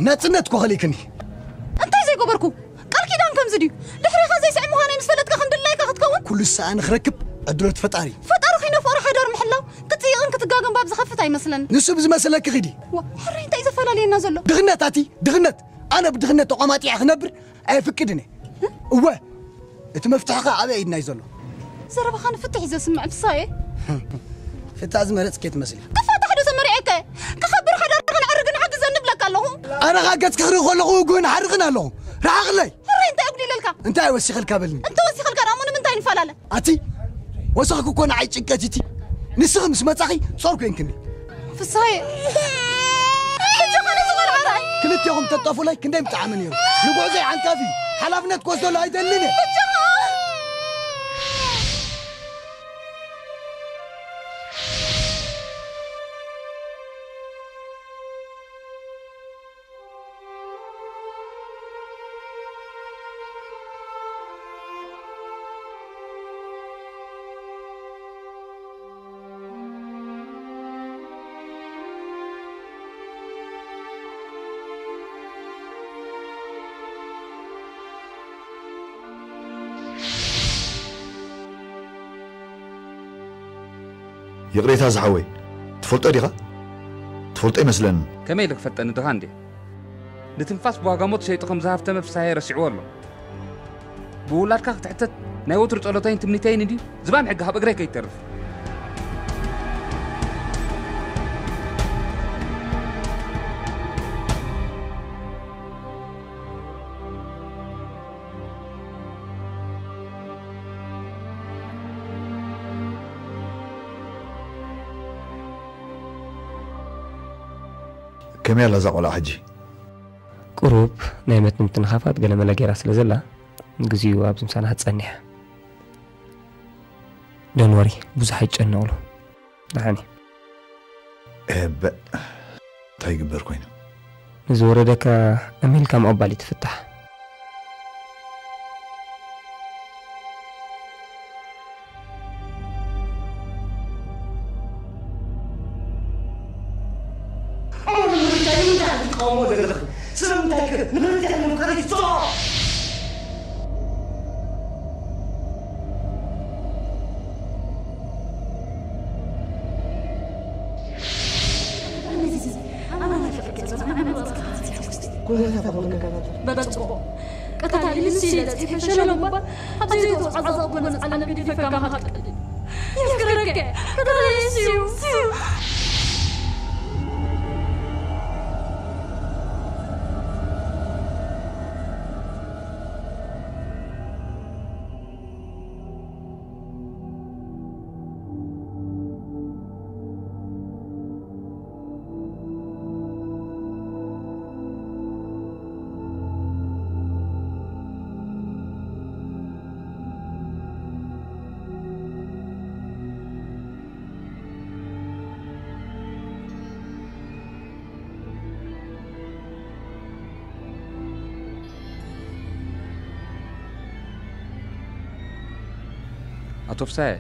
ናጽነት እኮ ከሊእክኒ። እንታይ ዘይገበርኩ? ቃል ኪዳን ከምዚ ድዩ? ድሕሪኻ ዘይስዕብ ምዃነይ ምስ ፈለጥካ ከም ድላይካ ክትከውን? ኩሉ ሰኣ ንኽረክብ ዕድሎት ፈጣሪ። ፈጣሪ ከይነፍቕሮ ሓዳር ምሕላው ክትጽይቕን ክትጋገን ባብ ዝኸፍት ኣይመስለኒ። ንሱ ብዝመሰለኪ ኺዲ። ዋ፣ ሕራይ እንታይ እዩ ዘፈላልየና ዘሎ? ድኽነት ኣቲ፣ ድኽነት። ኣነ ብድኽነት ተቋማጢዐ ክነብር ኣይፍቅድን እየ። እወ፣ እቲ መፍትሒ ኸኣ ኣበይ ኢድና እዩ ዘሎ። ዘረባኻ ንፍትሕ እዩ ዘስምዕ ፍሳየ። ፍታ ዝመረጽ ኬት መስሊ። ክፋታሕ ዶ ተመሪዐካ እየ። ክኸብር ሓዳር ክንዕርግ ንሓግዘ ንብለካ ኣለኹ። ኣነ ኸኣ ገጽ ክኽሪ ከለኹ እግህን ሓርቕን ኣለኹ። ረሓቕለይ። ሕራይ እንታይ ኣጉዲለልካ? እንታይ ወሲኸልካ በልኒ። እንተ ወሲኸልካ ደኣ እሞ ንምንታይ ንፈላለ? ኣቲ ወሰኽኪ እኮ ንዓይ ጭንቀት እቲ ንስኺ ምስ መጻኺ ጾር ኮይንክኒ። ፍስሃየ፣ ሕጂ ኸነ ዝመርዓራይ። ክልቴኹም ተጠፉለይ ክንደይ ምጠዓመ ነይሩ። ንጉዕዞይ ሓንካፊ ሓላፍነት ክወስደሉ ኣይደልን እየ። ይቕሬታ ዝሓወይ፣ ትፈልጦ ዲኻ? ትፈልጦ ይመስለኒ። ከመይ ኢለ ክፈልጠኒ ድኻ እንዴ? ንትንፋስ ብዋጋ ሞት ሸይጡ ከም ዝሃፍተመ ፍስሃየ ረሲዕዎ ኣሎ። ብውላድካ ክትሕተት ናይ ወትሩ ጸሎተይን ትምኒተይን እንድዩ። ዝባን ሕጊ ካብ እግረይ ከይተርፍ። ከመይ ኣላ እዛ ቆልዓ ሕጂ? ቁሩብ ናይ መትኒ ምትንኻፋት ገለመለ ገይራ ስለ ዘላ ንግዚኡ ኣብዚ ምሳና ክትጸንሕ። ደንወሪ ብዙሕ ኣይጨነቕሉ። ደሓን እዩ። እበእ እንታይ ይግበር ኮይኑ? ንዝወረደካ ኣሚንካ ምቕባል እዩ ትፍታሕ። በርጭቆ ቀታሊ ንሱ ኢለ ጽሒፈ ሸለምባ ኣብ ዘይትወጽዖ ዘቕበሎ ዓለም ገዲፈካ ምኻድ ቀሊል። የፍቅረከ ቀታሊ ንሱ እዩ። ኣቶ ፍሳየ።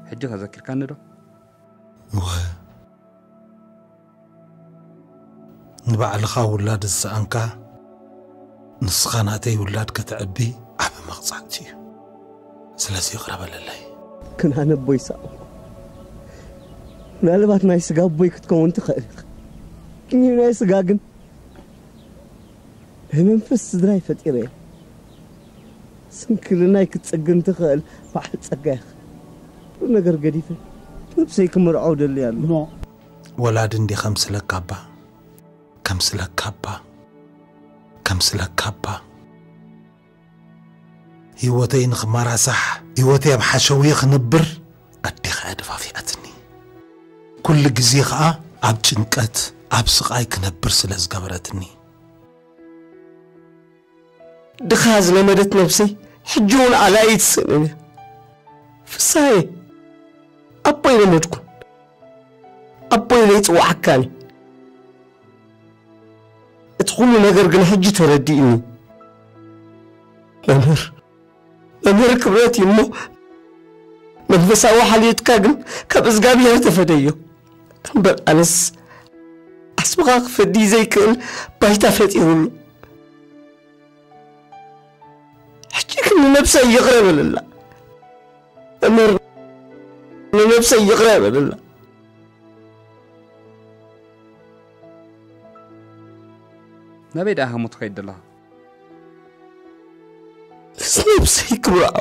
ሕጂ ከዘኪርካኒ ዶ? እወ፣ ንባዕልኻ ውላድ ዝሰኣንካ፣ ንስኻ ናተይ ውላድ ከተዕቢ ዓቢ መቕጻዕቲ እዩ። ስለዚ ይቕረ በለለይ። ክናነ ኣቦይ ሳቕ። ምናልባት ናይ ስጋ ኣቦይ ክትከውን ትኽእል ኢኻ። ግን ናይ ስጋ ግን ናይ መንፈስ ስድራይ ፈጢረ እየ። ስንክልናይ ክትጽግን ትኽእል በዓል ጸጋ ኢኻ። ኩሉ ነገር ገዲፈ ነብሰይ ክምርዖ ደሊ ኣሎ። እሞ ወላዲ እንዲ ከምስለካ ኣባ፣ ከምስለካ ኣባ፣ ከምስለካ ኣባ። ህይወተይ ንኽመራሳሕ፣ ህይወተይ ኣብ ሓሸውየ ክነብር ኣዴኻ እያ ደፋፊኣትኒ። ኩሉ ግዜ ኸኣ ኣብ ጭንቀት፣ ኣብ ስቓይ ክነብር ስለ ዝገበረትኒ። ድኻ ዝለመደት ነብሰይ ሕጂ እውን ኣላዪ ትስእንን እያ። ፍሳዬ፣ ኣቦይ ለመድኩን። ኣቦይ ለይጽውዓካን። እቲ ኩሉ ነገር ግን ሕጂ ተረዲእኒ። መምህር፣ መምህር ክብረት እዩ እሞ መንፈሳዊ ሓልዮትካ ግን ካብ እግዚኣብሔር ተፈደዮ። እምበር ኣነስ ዓስብኻ ክፈዲ ዘይክእል ባይታ ፈጢሩሉ። ሕጂ ግን ንነብሰይ ይቕረ በለላ። መምህር፣ ንነብሰይ ይቕረ በለላ። ናበይ ደኣ ሃሞ ትኸይድ ዘለኻ? ነብሰይ ክብርዖ።